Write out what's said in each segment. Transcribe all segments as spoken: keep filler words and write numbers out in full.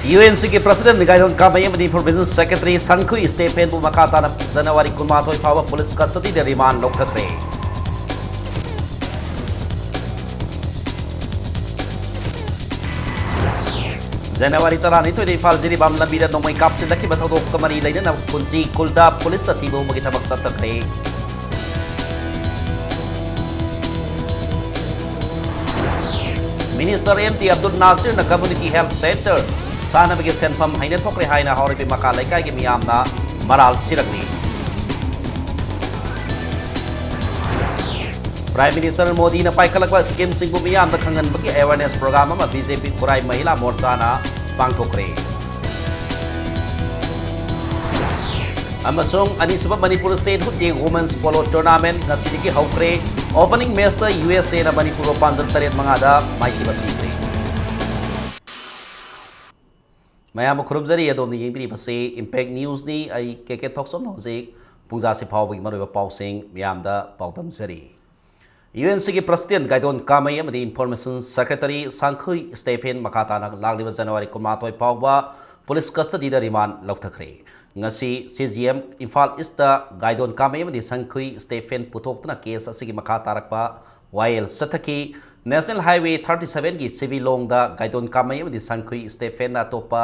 UNCꯒꯤ President ꯒꯥꯏꯗꯣꯟ ꯀꯥꯃꯩ ꯑꯃꯗꯤ Information Secretary ꯁꯪꯈꯨꯏ ꯁ꯭ꯇꯦꯐꯦꯟꯕꯨ ꯃꯈꯥ ꯇꯥꯅ ꯖꯅꯋꯥꯔꯤ ꯀꯨꯟꯃꯥꯊꯣꯏ ꯐꯥꯎꯕ police custodyꯗ remand ꯂꯧꯊꯈ꯭ꯔꯦ꯫ ꯖꯅꯋꯥꯔꯤ ꯇꯔꯥꯅꯤꯊꯣꯏꯗ ꯏꯝꯐꯥꯜ ꯖꯤꯔꯤꯕꯥꯝ ꯂꯝꯕꯤꯗ ꯅꯣꯡꯃꯩ ꯀꯥꯞꯁꯤꯜꯂꯛꯈꯤꯕ ꯊꯧꯗꯣꯛꯀ ꯃꯔꯤ ꯂꯩꯅꯅ ꯈꯨꯟꯖꯤ ꯈꯨꯜꯗ ꯄꯨꯂꯤꯁꯅ ꯊꯤꯕ ꯍꯨꯝꯕꯒꯤ ꯊꯕꯛ ꯆꯠꯊꯈ꯭ꯔꯦ꯫ Minister ꯑꯦꯝ ꯇꯤ ꯑꯕꯗꯨꯜ ꯅꯥꯁꯤꯔꯅ Community Health Centre ꯁꯥꯅꯕꯒꯤ ꯁꯦꯟꯐꯝ ꯍꯩꯅ ꯊꯣꯛꯈ꯭ꯔꯦ ꯍꯥꯏꯅ ꯍꯥꯎꯔꯩꯕꯤ ꯃꯀꯥ ꯂꯩꯀꯥꯏꯒꯤ ꯃꯤꯌꯥꯝꯅ ꯃꯔꯥꯜ ꯁꯤꯔꯛꯂꯤ꯫ Prime Minister ꯃꯣꯗꯤꯅ ꯄꯥꯏꯈꯠꯂꯛꯄ schemeꯁꯤꯡꯕꯨ ꯃꯤꯌꯥꯝꯗ ꯈꯪꯍꯟꯕꯒꯤ awareness program ꯑꯃ BJP ꯈꯨꯔꯥꯏ ꯃꯍꯤꯂꯥ ꯃꯣꯔꯆꯥꯅ ꯄꯥꯡꯊꯣꯛꯈ꯭ꯔꯦ꯫ ꯑꯃꯁꯨꯡ ꯑꯅꯤꯁꯨꯕ Manipur Statehood Day Women's Polo Tournament ꯉꯁꯤꯗꯒꯤ ꯍꯧꯈ꯭ꯔꯦ꯫ Opening matchꯇ USAꯅ ꯃꯅꯤꯄꯨꯔꯕꯨ ꯄꯥꯟꯖꯜ ꯇꯔꯦꯠ ꯃꯉꯥꯗ ꯃꯥꯏꯊꯤꯕ ꯄꯤꯈ꯭ꯔꯦ꯫ ꯃꯌꯥꯝꯕꯨ ꯈꯨꯔꯨꯝꯖꯔꯤ, ꯑꯗꯣꯝꯅ ꯌꯦꯡꯕꯤꯔꯤꯕꯁꯤ Impact Newsꯅꯤ꯫ ꯑꯩ ꯀꯦ ꯀꯦ ꯊꯣꯛꯆꯣꯝꯅ ꯍꯧꯖꯤꯛ ꯄꯨꯡꯖꯥꯁꯤ ꯐꯥꯎꯕꯒꯤ ꯃꯔꯨꯑꯣꯏꯕ ꯄꯥꯎꯁꯤꯡ ꯃꯌꯥꯝꯗ ꯄꯥꯎꯗꯝꯖꯔꯤ꯫ UNCꯒꯤ President ꯒꯥꯏꯗꯣꯟ ꯀꯥꯃꯩ ꯑꯃꯗꯤ Information Secretary ꯁꯥꯡꯈꯨꯏ ꯁ꯭ꯇꯦꯐꯦꯟ ꯃꯈꯥ ꯇꯥꯅ ꯂꯥꯛꯂꯤꯕ ꯖꯅꯋꯥꯔꯤ ꯀꯨꯟꯃꯥꯊꯣꯏ ꯐꯥꯎꯕ police custodyꯗ remand ꯂꯧꯊꯈ꯭ꯔꯦ꯫ ꯉꯁꯤ CGM ꯏꯝꯐꯥꯜ Eastꯇ ꯒꯥꯏꯗꯣꯟ ꯀꯥꯃꯩ ꯑꯃꯗꯤ ꯁꯥꯡꯈꯨꯏ ꯁ꯭ꯇꯦꯐꯦꯟ ꯄꯨꯊꯣꯛꯇꯨꯅ case ꯑꯁꯤꯒꯤ ꯃꯈꯥ ꯇꯥꯔꯛꯄ ꯋꯥꯌꯦꯜ ꯆꯠꯊꯈꯤ꯫ National Highway thirty sevenꯒꯤ ꯁꯤꯕꯤ ꯂꯣꯡꯗ ꯒꯥꯏꯗꯣꯟ ꯀꯥꯃꯩ ꯑꯃꯗꯤ ꯁꯥꯡꯈꯨꯏ ꯁ꯭ꯇꯦꯐꯦꯟꯅ ꯑꯇꯣꯞꯄ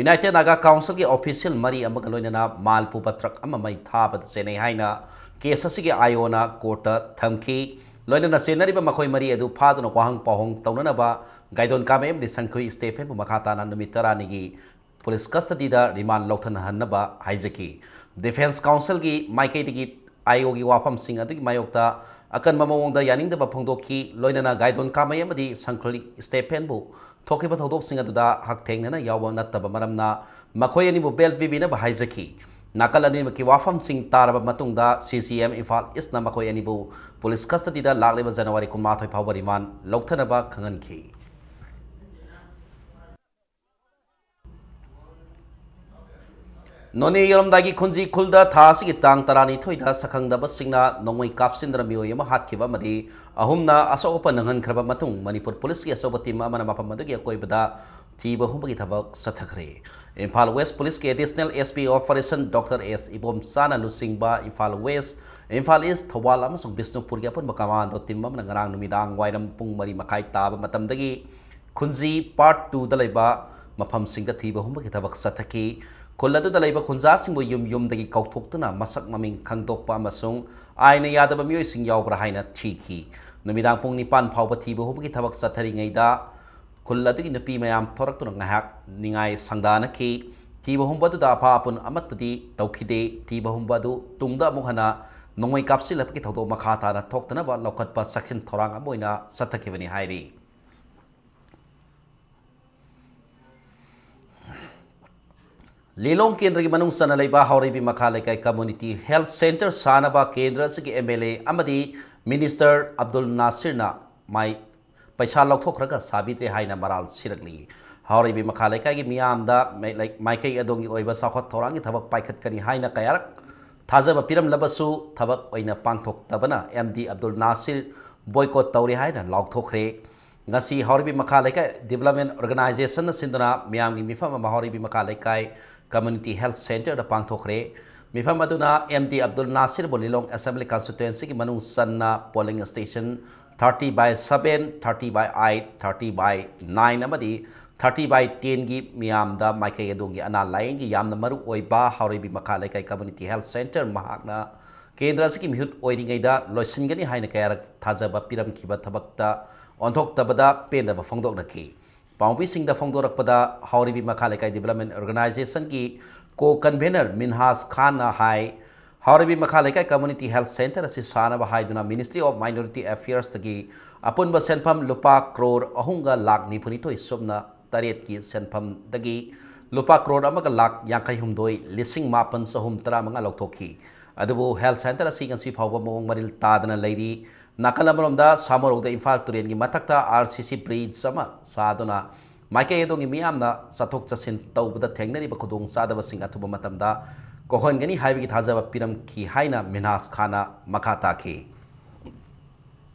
United Naga Councilꯒꯤ official ꯃꯔꯤ ꯑꯃꯒ ꯂꯣꯏꯅꯅ ꯃꯥꯜ ꯄꯨꯕ truck ꯑꯃ ꯃꯩ ꯊꯥꯕꯗ ꯆꯦꯟꯅꯩ ꯍꯥꯏꯅ case ꯑꯁꯤꯒꯤ ꯑꯥꯏꯑꯣꯅ courtꯇ ꯊꯝꯈꯤ꯫ ꯂꯣꯏꯅꯅ ꯆꯦꯟꯅꯔꯤꯕ ꯃꯈꯣꯏ ꯃꯔꯤ ꯑꯗꯨ ꯐꯥꯗꯨꯅ ꯋꯥꯍꯪ ꯄꯥꯎꯍꯪ ꯇꯧꯅꯅꯕ ꯒꯥꯏꯗꯣꯟ ꯀꯥꯃꯩ ꯑꯃꯗꯤ ꯁꯥꯡꯈꯨꯏ ꯁ꯭ꯇꯦꯐꯦꯟꯕꯨ ꯃꯈꯥ ꯇꯥꯅ ꯅꯨꯃꯤꯠ ꯇꯔꯥꯅꯤꯒꯤ police custodyꯗ remand ꯂꯧꯊꯅꯍꯟꯅꯕ ꯍꯥꯏꯖꯈꯤ꯫ Defence Councilꯒꯤ ꯃꯥꯏꯀꯩꯗꯒꯤ ꯑꯥꯏꯑꯣꯒꯤ ꯋꯥꯐꯝꯁꯤꯡ ꯑꯗꯨꯒꯤ ꯃꯥꯌꯣꯛꯇ ꯑꯀꯟꯕ ꯃꯑꯣꯡꯗ ꯌꯥꯅꯤꯡꯗꯕ ꯐꯣꯡꯗꯣꯛꯈꯤ꯫ ꯂꯣꯏꯅꯅ ꯒꯥꯏꯗꯣꯟ ꯀꯥꯃꯩ ꯑꯃꯗꯤ ꯁꯪꯈꯨꯏ ꯁ꯭ꯇꯦꯐꯦꯟꯕꯨ ꯊꯣꯛꯈꯤꯕ ꯊꯧꯗꯣꯛꯁꯤꯡ ꯑꯗꯨꯗ ꯍꯛꯊꯦꯡꯅꯅ ꯌꯥꯎꯕ ꯅꯠꯇꯕ ꯃꯔꯝꯅ ꯃꯈꯣꯏ ꯑꯅꯤꯕꯨ bail ꯄꯤꯕꯤꯅꯕ ꯍꯥꯏꯖꯈꯤ꯫ ꯅꯥꯀꯜ ꯑꯅꯤꯃꯛꯀꯤ ꯋꯥꯐꯝꯁꯤꯡ ꯇꯥꯔꯕ ꯃꯇꯨꯡꯗ CCM ꯏꯝꯐꯥꯜ Eastꯅ ꯃꯈꯣꯏ ꯑꯅꯤꯕꯨ police custodyꯗ ꯂꯥꯛꯂꯤꯕ ꯖꯅꯋꯥꯔꯤ ꯀꯨꯟꯃꯥꯊꯣꯏ ꯐꯥꯎꯕ remand ꯂꯧꯊꯅꯕ ꯈꯪꯍꯟꯈꯤ꯫ ꯅꯣꯅꯦ ꯌꯧꯔꯝꯗꯥꯏꯒꯤ ꯈꯨꯟꯖꯤ ꯈꯨꯜꯗ ꯊꯥ ꯑꯁꯤꯒꯤ ꯇꯥꯡ ꯇꯔꯥꯅꯤꯊꯣꯏꯗ ꯁꯛꯈꯪꯗꯕꯁꯤꯡꯅ ꯅꯣꯡꯃꯩ ꯀꯥꯞꯁꯤꯟꯗꯨꯅ ꯃꯤꯑꯣꯏ ꯑꯃ ꯍꯥꯠꯈꯤꯕ ꯑꯃꯗꯤ ꯑꯍꯨꯝꯅ ꯑꯁꯣꯛ ꯑꯄꯟ ꯅꯪꯍꯟꯈ꯭ꯔꯕ ꯃꯇꯨꯡ ꯃꯅꯤꯄꯨꯔ ꯄꯨꯂꯤꯁꯀꯤ ꯑꯆꯧꯕ team ꯑꯃꯅ ꯃꯐꯝ ꯑꯗꯨꯒꯤ ꯑꯀꯣꯏꯕꯗ ꯊꯤꯕ ꯍꯨꯝꯕꯒꯤ ꯊꯕꯛ ꯆꯠꯊꯈ꯭ꯔꯦ꯫ ꯏꯝꯐꯥꯜ ꯋꯦꯁ ꯄꯨꯂꯤꯁꯀꯤ additional S P operation doctor S ꯏꯕꯣꯝꯆꯥꯅ ꯂꯨꯆꯤꯡꯕ ꯏꯝꯐꯥꯜ ꯋꯦꯁ, ꯏꯝꯐꯥꯜ ꯏꯁ, ꯊꯧꯕꯥꯜ ꯑꯃꯁꯨꯡ ꯕꯤꯁꯅꯨꯄꯨꯔꯒꯤ ꯑꯄꯨꯟꯕ ꯀꯃꯥꯟꯗꯣ ꯇꯤꯝ ꯑꯃꯅ ꯉꯔꯥꯡ ꯅꯨꯃꯤꯗꯥꯡ ꯋꯥꯏꯔꯝ ꯄꯨꯡ ꯃꯔꯤ ꯃꯈꯥꯏ ꯇꯥꯕ ꯃꯇꯝꯗꯒꯤ ꯈꯨꯟꯖꯤ ꯄꯥꯔꯠ ꯇꯨꯗ ꯂꯩꯕ ꯃꯐꯝꯁꯤꯡꯗ ꯊꯤꯕ ꯍꯨꯝꯕꯒꯤ ꯊꯕꯛ ꯆꯠꯊꯈꯤ꯫ ꯈꯨꯜ ꯑꯗꯨꯗ ꯂꯩꯕ ꯈꯨꯟꯖꯥꯁꯤꯡꯕꯨ ꯌꯨꯝ ꯌꯨꯝꯗꯒꯤ ꯀꯧꯊꯣꯛꯇꯨꯅ ꯃꯁꯛ ꯃꯃꯤꯡ ꯈꯪꯗꯣꯛꯄ ꯑꯃꯁꯨꯡ ꯑꯥꯏꯟꯅ ꯌꯥꯗꯕ ꯃꯤꯑꯣꯏꯁꯤꯡ ꯌꯥꯎꯕ꯭ꯔꯥ ꯍꯥꯏꯅ ꯊꯤꯈꯤ꯫ ꯅꯨꯃꯤꯗꯥꯡ ꯄꯨꯡ ꯅꯤꯄꯥꯟ ꯐꯥꯎꯕ ꯊꯤꯕ ꯍꯨꯝꯕꯒꯤ ꯊꯕꯛ ꯆꯠꯊꯔꯤꯉꯩꯗ ꯈꯨꯜ ꯑꯗꯨꯒꯤ ꯅꯨꯄꯤ ꯃꯌꯥꯝ ꯊꯣꯔꯛꯇꯨꯅ ꯉꯥꯏꯍꯥꯛ ꯅꯤꯡꯉꯥꯏ ꯁꯪꯗꯥꯅꯈꯤ꯫ ꯊꯤꯕ ꯍꯨꯝꯕ ꯑꯗꯨꯗ ꯑꯐ ꯑꯄꯨꯟ ꯑꯃꯠꯇꯗꯤ ꯇꯧꯈꯤꯗꯦ꯫ ꯊꯤꯕ ꯍꯨꯝꯕ ꯑꯗꯨ ꯇꯨꯡꯗ ꯑꯃꯨꯛ ꯍꯟꯅ ꯅꯣꯡꯃꯩ ꯀꯥꯞꯁꯤꯜꯂꯛꯄꯒꯤ ꯊꯧꯗꯣꯛ ꯃꯈꯥ ꯇꯥꯅ ꯊꯣꯛꯇꯅꯕ ꯂꯧꯈꯠꯄ ꯆꯦꯛꯁꯤꯟ ꯊꯧꯔꯥꯡ ꯑꯃ ꯑꯣꯏꯅ ꯆꯠꯊꯈꯤꯕꯅꯤ ꯍꯥꯏꯔꯤ꯫ ꯂꯤꯂꯣꯡ ꯀꯦꯟꯗ꯭ꯔꯒꯤ ꯃꯅꯨꯡ ꯆꯟꯅ ꯂꯩꯕ ꯍꯥꯎꯔꯩꯕꯤ ꯃꯈꯥ ꯂꯩꯀꯥꯏ ꯀꯝꯃ꯭ꯌꯨꯅꯤꯇꯤ ꯍꯦꯜꯊ ꯁꯦꯟꯇꯔ ꯁꯥꯅꯕ ꯀꯦꯟꯗ꯭ꯔ ꯑꯁꯤꯒꯤ ꯑꯦꯝ ꯑꯦꯜ ꯑꯦ ꯑꯃꯗꯤ ꯃꯤꯅꯤꯁꯇꯔ ꯑꯕꯗꯨꯜ ꯅꯥꯁꯤꯔꯅ ꯃꯥꯏ ꯄꯩꯁꯥ ꯂꯧꯊꯣꯛꯈ꯭ꯔꯒ ꯁꯥꯕꯤꯗ꯭ꯔꯦ ꯍꯥꯏꯅ ꯃꯔꯥꯜ ꯁꯤꯔꯛꯂꯤ꯫ ꯍꯥꯎꯔꯩꯕꯤ ꯃꯈꯥ ꯂꯩꯀꯥꯏꯒꯤ ꯃꯤꯌꯥꯝꯗ ꯃꯥꯏ-, ꯂꯩ-, ꯃꯥꯏꯀꯩ ꯑꯗꯣꯝꯒꯤ ꯑꯣꯏꯕ ꯆꯥꯎꯈꯠ ꯊꯧꯔꯥꯡꯒꯤ ꯊꯕꯛ ꯄꯥꯏꯈꯠꯀꯅꯤ ꯍꯥꯏꯅ ꯀꯌꯥꯔꯛ ꯊꯥꯖꯕ ꯄꯤꯔꯝꯂꯕꯁꯨ ꯊꯕꯛ ꯑꯣꯏꯅ ꯄꯥꯡꯊꯣꯛꯇꯕꯅ M D Abdul Nasir boycott ꯇꯧꯔꯦ ꯍꯥꯏꯅ ꯂꯥꯎꯊꯣꯛꯈ꯭ꯔꯦ꯫ ꯉꯁꯤ ꯍꯥꯎꯔꯩꯕꯤ ꯃꯈꯥ ꯂꯩꯀꯥꯏ ꯗꯤꯕꯂꯞꯃꯦꯟ ꯑꯣꯔꯒꯅꯥꯏꯖꯦꯁꯟꯅ ꯁꯤꯟꯗꯨꯅ ꯃꯤꯌꯥꯝꯒꯤ ꯃꯤꯐꯝ ꯑꯃ ꯍꯥꯎꯔꯩꯕꯤ ꯃꯈꯥ ꯂꯩꯀꯥꯏ ꯀꯝꯃ꯭ꯌꯨꯅꯤꯇꯤ ꯍꯦꯜꯊ ꯁꯦꯟꯇꯔꯗ ꯄꯥꯡꯊꯣꯛꯈ꯭ꯔꯦ꯫ ꯃꯤꯐꯝ ꯑꯗꯨꯅ ꯑꯦꯝ ꯗꯤ ꯑꯕꯗꯨꯜ ꯅꯥꯁꯤꯔꯕꯨ ꯂꯤꯂꯣꯡ ꯑꯦꯁꯦꯝꯕ꯭ꯂꯤ ꯀꯟꯁꯇꯤꯇ꯭ꯋꯦꯟꯁꯤꯒꯤ ꯃꯅꯨꯡ ꯆꯟꯅ polling station thirty by seven, thirty by eight, thirty by nine ꯑꯃꯗꯤ ꯊꯥꯔꯇꯤ ꯕꯥꯏ ꯇꯦꯟꯒꯤ ꯃꯤꯌꯥꯝꯗ ꯃꯥꯏꯀꯩ ꯑꯗꯣꯝꯒꯤ ꯑꯅꯥ ꯂꯥꯌꯦꯡꯒꯤ ꯌꯥꯝꯅ ꯃꯔꯨ ꯑꯣꯏꯕ ꯍꯥꯎꯔꯩꯕꯤ ꯃꯈꯥ ꯂꯩꯀꯥꯏ ꯀꯝꯃ꯭ꯌꯨꯅꯤꯇꯤ ꯍꯦꯜꯊ ꯁꯦꯟꯇꯔ ꯃꯍꯥꯛꯅ ꯀꯦꯟꯗ꯭ꯔ ꯑꯁꯤꯒꯤ ꯃꯤꯍꯨꯠ ꯑꯣꯏꯔꯤꯉꯩꯗ ꯂꯣꯏꯁꯤꯟꯒꯅꯤ ꯍꯥꯏꯅ ꯀꯌꯥꯔꯛ ꯊꯥꯖꯕ ꯄꯤꯔꯝꯈꯤꯕ ꯊꯕꯛꯇ ꯑꯣꯟꯊꯣꯛꯇꯕꯗ ꯄꯦꯟꯗꯕ ꯐꯣꯡꯗꯣꯛꯅꯈꯤ꯫ ꯄꯥꯎꯃꯤꯁꯤꯡꯗ ꯐꯣꯡꯗꯣꯔꯛꯄꯗ ꯍꯥꯎꯔꯩꯕꯤ ꯃꯈꯥ ꯂꯩꯀꯥꯏ ꯗꯤꯕꯂꯞꯃꯦꯟ ꯑꯣꯔꯒꯅꯥꯏꯖꯦꯁꯟꯒꯤ ꯀꯣ ꯀꯟꯚꯦꯅꯔ ꯃꯤꯟꯍꯥꯖ ꯈꯥꯟꯅ ꯍꯥꯏ, ꯍꯥꯎꯔꯩꯕꯤ ꯃꯈꯥ ꯂꯩꯀꯥꯏ ꯀꯝꯃ꯭ꯌꯨꯅꯤꯇꯤ ꯍꯦꯜꯊ ꯁꯦꯟꯇꯔ ꯑꯁꯤ ꯁꯥꯅꯕ ꯍꯥꯏꯗꯨꯅ ꯃꯤꯅꯤꯁꯇ꯭ꯔꯤ ꯑꯣꯐ ꯃꯥꯏꯅꯣꯔꯤꯇꯤ ꯑꯐꯤꯌꯔꯁꯇꯒꯤ ꯑꯄꯨꯟꯕ ꯁꯦꯟꯐꯝ ꯂꯨꯄꯥ ꯀ꯭ꯔꯣꯔ ꯑꯍꯨꯝꯒ ꯂꯥꯈ ꯅꯤꯐꯨꯅꯤꯊꯣꯏ ꯁꯨꯞꯅ ꯇꯔꯦꯠꯀꯤ ꯁꯦꯟꯐꯝꯗꯒꯤ ꯂꯨꯄꯥ ꯀ꯭ꯔꯣꯔ ꯑꯃꯒ ꯂꯥꯈ ꯌꯥꯡꯈꯩ ꯍꯨꯝꯗꯣꯏ ꯂꯤꯁꯤꯡ ꯃꯥꯄꯟ ꯆꯍꯨꯝ ꯇꯔꯥꯃꯉꯥ ꯂꯧꯊꯣꯛꯈꯤ꯫ ꯑꯗꯨꯕꯨ ꯍꯦꯜꯊ ꯁꯦꯟꯇꯔ ꯑꯁꯤ ꯉꯁꯤ ꯐꯥꯎꯕ ꯃꯑꯣꯡ ꯃꯔꯤꯜ ꯇꯥꯗꯅ ꯂꯩꯔꯤ꯫ ꯅꯥꯀꯜ ꯑꯃꯔꯣꯝꯗ ꯁꯥꯃꯔꯧꯗ ꯏꯝꯐꯥꯜ ꯇꯨꯔꯦꯜꯒꯤ ꯃꯊꯛꯇ ꯑꯥꯔ ꯁꯤ ꯁꯤ ꯕ꯭ꯔꯤꯖ ꯑꯃ ꯁꯥꯗꯨꯅ ꯃꯥꯏꯀꯩ ꯑꯗꯣꯝꯒꯤ ꯃꯤꯌꯥꯝꯅ ꯆꯠꯊꯣꯛ ꯆꯠꯁꯤꯟ ꯇꯧꯕꯗ ꯊꯦꯡꯅꯔꯤꯕ ꯈꯨꯗꯣꯡꯆꯥꯗꯕꯁꯤꯡ ꯑꯊꯨꯕ ꯃꯇꯝꯗ ꯀꯣꯛꯍꯟꯒꯅꯤ ꯍꯥꯏꯕꯒꯤ ꯊꯥꯖꯕ ꯄꯤꯔꯝꯈꯤ ꯍꯥꯏꯅ ꯃꯤꯟꯍꯥꯖ ꯈꯥꯟꯅ ꯃꯈꯥ ꯇꯥꯈꯤ꯫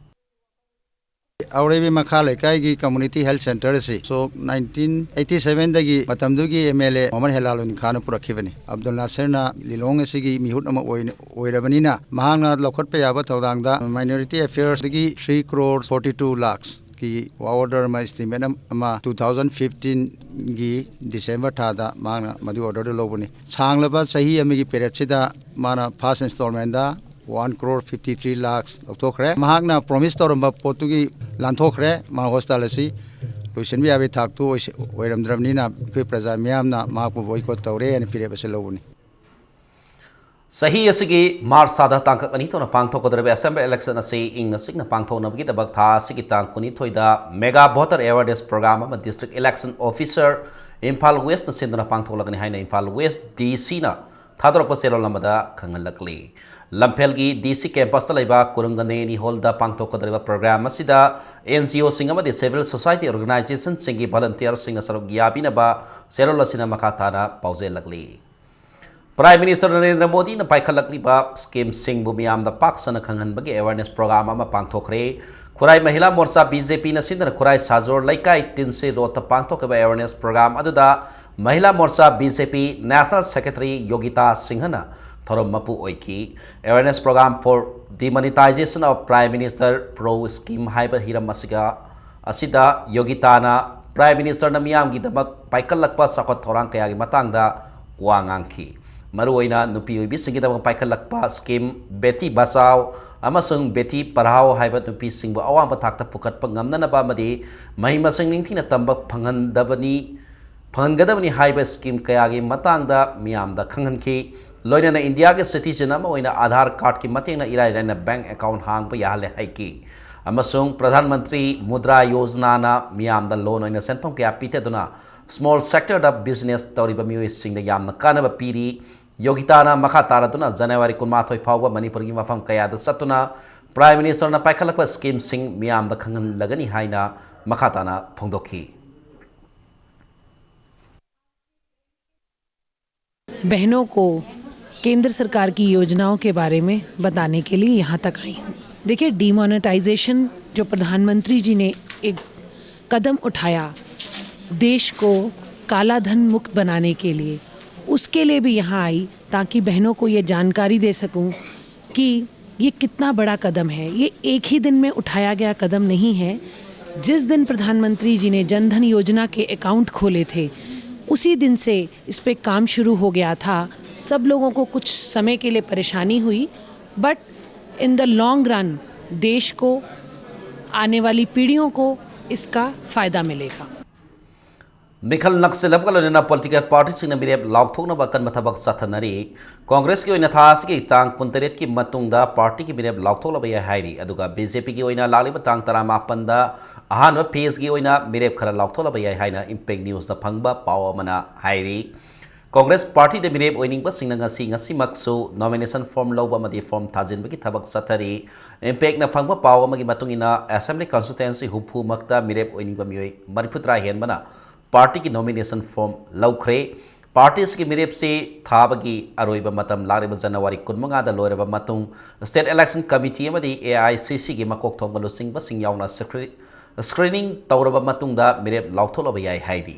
ꯑꯧꯔꯩꯕꯤ ꯃꯈꯥ ꯂꯩꯀꯥꯏꯒꯤ community health centre ꯑꯁꯤ ꯁꯣꯛ nineteen eighty seven ꯗꯒꯤ ꯃꯇꯝꯗꯨꯒꯤ M L A ꯃꯣꯍꯝꯃꯗ ꯍꯦꯂꯥꯂꯨꯗꯤꯟ ꯈꯥꯟꯅ ꯄꯨꯔꯛꯈꯤꯕꯅꯤ꯫ ꯑꯕꯗꯨꯜ ꯅꯥꯁꯔꯅ ꯂꯤꯂꯣꯡ ꯑꯁꯤꯒꯤ ꯃꯤꯍꯨꯠ ꯑꯃ ꯑꯣꯏꯅ, ꯑꯣꯏꯔꯕꯅꯤꯅ ꯃꯍꯥꯛꯅ ꯂꯧꯈꯠꯄ ꯌꯥꯕ ꯊꯧꯗꯥꯡꯗ minority affairs ꯗꯒꯤ three crore forty two lakhs ꯀꯤ order ꯑꯃ, estimate ꯑꯃ two thousand fifteen ꯒꯤ December ꯊꯥꯗ ꯃꯍꯥꯛꯅ ꯃꯗꯨ order ꯗꯨ ꯂꯧꯕꯅꯤ꯫ ꯁꯥꯡꯂꯕ ꯆꯍꯤ ꯑꯃꯒꯤ period ꯁꯤꯗ ꯃꯥꯅ first installment ꯗ one crore fifty three lakhs ꯂꯧꯊꯣꯛꯈ꯭ꯔꯦ꯫ ꯃꯍꯥꯛꯅ promise ꯇꯧꯔꯝꯕ ꯄꯣꯠꯇꯨꯒꯤ ꯂꯥꯟꯊꯣꯛꯈ꯭ꯔꯦ꯫ ꯃꯥ hospital ꯑꯁꯤ ꯂꯣꯏꯁꯤꯟꯕ ꯌꯥꯕꯒꯤ ꯊꯥꯛꯇꯨ ꯑꯣꯏꯁ-, ꯑꯣꯏꯔꯝꯗ꯭ꯔꯕꯅꯤꯅ ꯑꯩꯈꯣꯏ ꯄ꯭ꯔꯖꯥ ꯃꯤꯌꯥꯝꯅ ꯃꯍꯥꯛꯄꯨ boycott ꯇꯧꯔꯦ ꯍꯥꯏꯅ ꯐꯤꯔꯦꯞ ꯑꯁꯤ ꯂꯧꯕꯅꯤ꯫ ꯆꯍꯤ ꯑꯁꯤꯒꯤ March ꯊꯥꯗ ꯇꯥꯡꯀꯛ ꯑꯅꯤ ꯊꯣꯛꯅ ꯄꯥꯡꯊꯣꯛꯀꯗꯧꯔꯤꯕ assembly election ꯑꯁꯤ ꯏꯪꯅ ꯆꯤꯛꯅ ꯄꯥꯡꯊꯣꯛꯅꯕꯒꯤꯗꯃꯛ ꯊꯥ ꯑꯁꯤꯒꯤ ꯇꯥꯡ ꯀꯨꯟꯅꯤꯊꯣꯏꯗ mega voter awareness program ꯑꯃ district election officer Imphal West ꯅ ꯁꯤꯟꯗꯨꯅ ꯄꯥꯡꯊꯣꯛꯂꯒꯅꯤ ꯍꯥꯏꯅ ꯏꯝꯐꯥꯜ West D C ꯅ ꯊꯥꯗꯣꯔꯛꯄ ꯆꯦꯔꯣꯜ ꯑꯃꯗ ꯈꯪꯍꯜꯂꯛꯂꯤ꯫ ꯂꯝꯐꯦꯜꯒꯤ D C campus ꯇ ꯂꯩꯕ ꯀꯨꯔꯨꯝꯒꯅꯦꯅꯤ hall ꯗ ꯄꯥꯡꯊꯣꯛꯀꯗꯧꯔꯤꯕ program ꯑꯁꯤꯗ N G O ꯁꯤꯡ ꯑꯃꯗꯤ civil society organization ꯁꯤꯡꯒꯤ volunteer ꯁꯤꯡꯅ ꯁꯔꯨꯛ ꯌꯥꯕꯤꯅꯕ ꯆꯦꯔꯣꯜ ꯑꯁꯤꯅ ꯃꯈꯥ ꯇꯥꯅ ꯄꯥꯎꯖꯦꯜꯂꯛꯂꯤ꯫ Prime Minister ꯅꯔꯦꯟꯗ꯭ꯔ ꯃꯣꯗꯤꯅ ꯄꯥꯏꯈꯠꯂꯛꯂꯤꯕ scheme ꯁꯤꯡꯕꯨ ꯃꯤꯌꯥꯝꯗ ꯄꯥꯛ ꯁꯟꯅ ꯈꯪꯍꯟꯕꯒꯤ awareness program ꯑꯃ ꯄꯥꯡꯊꯣꯛꯈ꯭ꯔꯦ꯫ ꯈꯨꯔꯥꯏ ꯃꯍꯤꯂꯥ ꯃꯣꯔꯆꯥ B J P ꯅ ꯁꯤꯟꯗꯨꯅ ꯈꯨꯔꯥꯏ ꯁꯥꯖꯣꯔ ꯂꯩꯀꯥꯏ ꯇꯤꯟꯁꯤ ꯔꯣꯗꯇ ꯄꯥꯡꯊꯣꯛꯈꯤꯕ awareness program ꯑꯗꯨꯗ ꯃꯍꯤꯂꯥ ꯃꯣꯔꯆꯥ B J P National Secretary ꯌꯣꯒꯤꯇꯥ ꯁꯤꯡꯍꯅ ꯊꯧꯔꯝ ꯃꯄꯨ ꯑꯣꯏꯈꯤ꯫ Awareness program for demonetization of Prime Minister Pro scheme ꯍꯥꯏꯕ ꯍꯤꯔꯝ ꯑꯁꯤꯒ ꯑꯁꯤꯗ ꯌꯣꯒꯤꯇꯥꯅ Prime Minister ꯅ ꯃꯤꯌꯥꯝꯒꯤꯗꯃꯛ ꯄꯥꯏꯈꯠꯂꯛꯄ ꯆꯥꯎꯈꯠ ꯊꯧꯔꯥꯡ ꯀꯌꯥꯒꯤ ꯃꯇꯥꯡꯗ ꯋꯥ ꯉꯥꯡꯈꯤ꯫ ꯃꯔꯨꯑꯣꯏꯅ ꯅꯨꯄꯤ ꯑꯣꯏꯕꯤꯁꯤꯡꯒꯤꯗꯃꯛ ꯄꯥꯏꯈꯠꯂꯛꯄ scheme Beti Bachao ꯑꯃꯁꯨꯡ Beti Padhao ꯍꯥꯏꯕ ꯅꯨꯄꯤꯁꯤꯡꯕꯨ ꯑꯋꯥꯡꯕ ꯊꯥꯛꯇ ꯄꯨꯈꯠꯄ ꯉꯝꯅꯅꯕ ꯑꯃꯗꯤ ꯃꯍꯩ ꯃꯁꯤꯡ ꯅꯤꯡꯊꯤꯅ ꯇꯝꯕ ꯐꯪꯍꯟꯗꯕꯅꯤ, ꯐꯪꯍꯟꯒꯗꯕꯅꯤ ꯍꯥꯏꯕ scheme ꯀꯌꯥꯒꯤ ꯃꯇꯥꯡꯗ ꯃꯤꯌꯥꯝꯗ ꯈꯪꯍꯟꯈꯤ꯫ ꯂꯣꯏꯅꯅ ꯏꯟꯗꯤꯌꯥꯒꯤ citizen ꯑꯃ ꯑꯣꯏꯅ ꯑꯙꯥꯔ card ꯀꯤ ꯃꯇꯦꯡꯅ ꯏꯔꯥꯏ ꯂꯥꯏꯅ bank account ꯍꯥꯡꯕ ꯌꯥꯍꯜꯂꯦ ꯍꯥꯏꯈꯤ꯫ ꯑꯃꯁꯨꯡ ꯄ꯭ꯔꯙꯥꯟ ꯃꯟꯇ꯭ꯔꯤ ꯃꯨꯗ꯭ꯔꯥ ꯌꯣꯖꯅꯥꯅ ꯃꯤꯌꯥꯝꯗ loan ꯑꯣꯏꯅ ꯁꯦꯟꯐꯝ ꯀꯌꯥ ꯄꯤꯊꯗꯨꯅ small sector ꯗ business ꯇꯧꯔꯤꯕ ꯃꯤꯑꯣꯏꯁꯤꯡꯗ ꯌꯥꯝꯅ ꯀꯥꯟꯅꯕ ꯄꯤꯔꯤ꯫ ꯌꯣꯒꯤꯇꯥꯅ ꯃꯈꯥ ꯇꯥꯔꯗꯨꯅ ꯖꯅꯋꯥꯔꯤ ꯀꯨꯟꯃꯥꯊꯣꯏ ꯐꯥꯎꯕ ꯃꯅꯤꯄꯨꯔꯒꯤ ꯃꯐꯝ ꯀꯌꯥꯗ ꯆꯠꯇꯨꯅ Prime Minister ꯅ ꯄꯥꯏꯈꯠꯂꯛꯄ scheme ꯁꯤꯡ ꯃꯤꯌꯥꯝꯗ ꯈꯪꯍꯜꯂꯒꯅꯤ ꯍꯥꯏꯅ ꯃꯈꯥ ꯇꯥꯅ ꯐꯣꯡꯗꯣꯛꯈꯤ꯫ बहनों को केंद्र सरकार की योजनाओं के बारे में बताने के लिए यहाँ तक आई हूँ। देखिए, डिमोनेटाइजेशन जो प्रधानमंत्री जी ने एक कदम उठाया देश को काला धन मुक्त बनाने के लिए, उसके लिए भी यहाँ आई, ताकि बहनों को ये जानकारी दे सकूं कि ये कितना बड़ा कदम है। ये एक ही दिन में उठाया गया कदम नहीं है। जिस दिन प्रधानमंत्री जी ने जन धन योजना के अकाउंट खोले थे, उसी दिन से इस पे काम शुरू हो गया था। सब लोगों को कुछ समय के लिए परेशानी हुई, but in the long run देश को, आने वाली पीढ़ियों को इसका फ़ायदा मिलेगा। ꯃꯤꯈꯜ ꯅꯛꯁꯤꯜꯂꯛꯄꯒ ꯂꯣꯏꯅꯅ ꯄꯣꯂꯤꯇꯤꯀꯦꯜ ꯄꯥꯔꯇꯤꯁꯤꯡꯅ ꯃꯤꯔꯦꯞ ꯂꯥꯎꯊꯣꯛꯅꯕ ꯑꯀꯟꯕ ꯊꯕꯛ ꯆꯠꯊꯅꯔꯤ꯫ ꯀꯣꯡꯒ꯭ꯔꯦꯁꯀꯤ ꯑꯣꯏꯅ ꯊꯥ ꯑꯁꯤꯒꯤ ꯇꯥꯡ ꯀꯨꯟꯇꯔꯦꯠꯀꯤ ꯃꯇꯨꯡꯗ ꯄꯥꯔꯇꯤꯒꯤ ꯃꯤꯔꯦꯞ ꯂꯥꯎꯊꯣꯛꯂꯕ ꯌꯥꯏ ꯍꯥꯏꯔꯤ꯫ ꯑꯗꯨꯒ ꯕꯤ ꯖꯦ ꯄꯤꯒꯤ ꯑꯣꯏꯅ ꯂꯥꯛꯂꯤꯕ ꯇꯥꯡ ꯇꯔꯥꯃꯥꯄꯟꯗ ꯑꯍꯥꯟꯕ ꯐꯦꯖꯀꯤ ꯑꯣꯏꯅ ꯃꯤꯔꯦꯞ ꯈꯔ ꯂꯥꯎꯊꯣꯛꯂꯕ ꯌꯥꯏ ꯍꯥꯏꯅ ꯏꯝꯄꯦꯛ ꯅ꯭ꯌꯨꯁꯇ ꯐꯪꯕ ꯄꯥꯎ ꯑꯃꯅ ꯍꯥꯏꯔꯤ꯫ ꯀꯣꯡꯒ꯭ꯔꯦꯁ ꯄꯥꯔꯇꯤꯗ ꯃꯤꯔꯦꯞ ꯑꯣꯏꯅꯤꯡꯕꯁꯤꯡꯅ ꯉꯁꯤ, ꯉꯁꯤꯃꯛꯁꯨ ꯅꯣꯃꯤꯅꯦꯁꯟ ꯐꯣꯔꯝ ꯂꯧꯕ ꯑꯃꯗꯤ ꯐꯣꯔꯝ ꯊꯥꯖꯤꯟꯕꯒꯤ ꯊꯕꯛ ꯆꯠꯊꯔꯤ꯫ ꯏꯝꯄꯦꯛꯅ ꯐꯪꯕ ꯄꯥꯎ ꯑꯃꯒꯤ ꯃꯇꯨꯡ ꯏꯟꯅ, ꯑꯦꯁꯦꯝꯕ꯭ꯂꯤ ꯀꯟꯁꯇꯤꯇ꯭ꯋꯦꯟꯁꯤ ꯍꯨꯝꯐꯨ ꯃꯛꯇ ꯃꯤꯔꯦꯞ ꯑꯣꯏꯅꯤꯡꯕ ꯃꯤꯑꯣꯏ ꯃꯔꯤꯐꯨꯇꯔꯥ ꯍꯦꯟꯕꯅ ꯄꯥꯔꯇꯤꯒꯤ ꯅꯣꯃꯤꯅꯦꯁꯟ ꯐꯣꯔꯝ ꯂꯧꯈ꯭ꯔꯦ꯫ ꯄꯥꯔꯇꯤ ꯑꯁꯤꯒꯤ ꯃꯤꯔꯦꯞꯁꯤ ꯊꯥꯕꯒꯤ ꯑꯔꯣꯏꯕ ꯃꯇꯝ ꯂꯥꯛꯂꯤꯕ ꯖꯅꯋꯥꯔꯤ ꯀꯨꯟꯃꯉꯥꯗ ꯂꯣꯏꯔꯕ ꯃꯇꯨꯡ, ꯁ꯭ꯇꯦꯠ ꯏꯂꯦꯛꯁꯟ ꯀꯃꯤꯇꯤ ꯑꯃꯗꯤ ꯑꯦ ꯑꯥꯏ ꯁꯤ ꯁꯤꯒꯤ ꯃꯀꯣꯛ ꯊꯣꯡꯕ ꯂꯨꯆꯤꯡꯕꯁꯤꯡ ꯌꯥꯎꯅ ꯁ꯭ꯀ꯭ꯔꯤ-, ꯁ꯭ꯀ꯭ꯔꯤꯅꯤꯡ ꯇꯧꯔꯕ ꯃꯇꯨꯡꯗ ꯃꯤꯔꯦꯞ ꯂꯥꯎꯊꯣꯛꯂꯕ ꯌꯥꯏ ꯍꯥꯏꯔꯤ꯫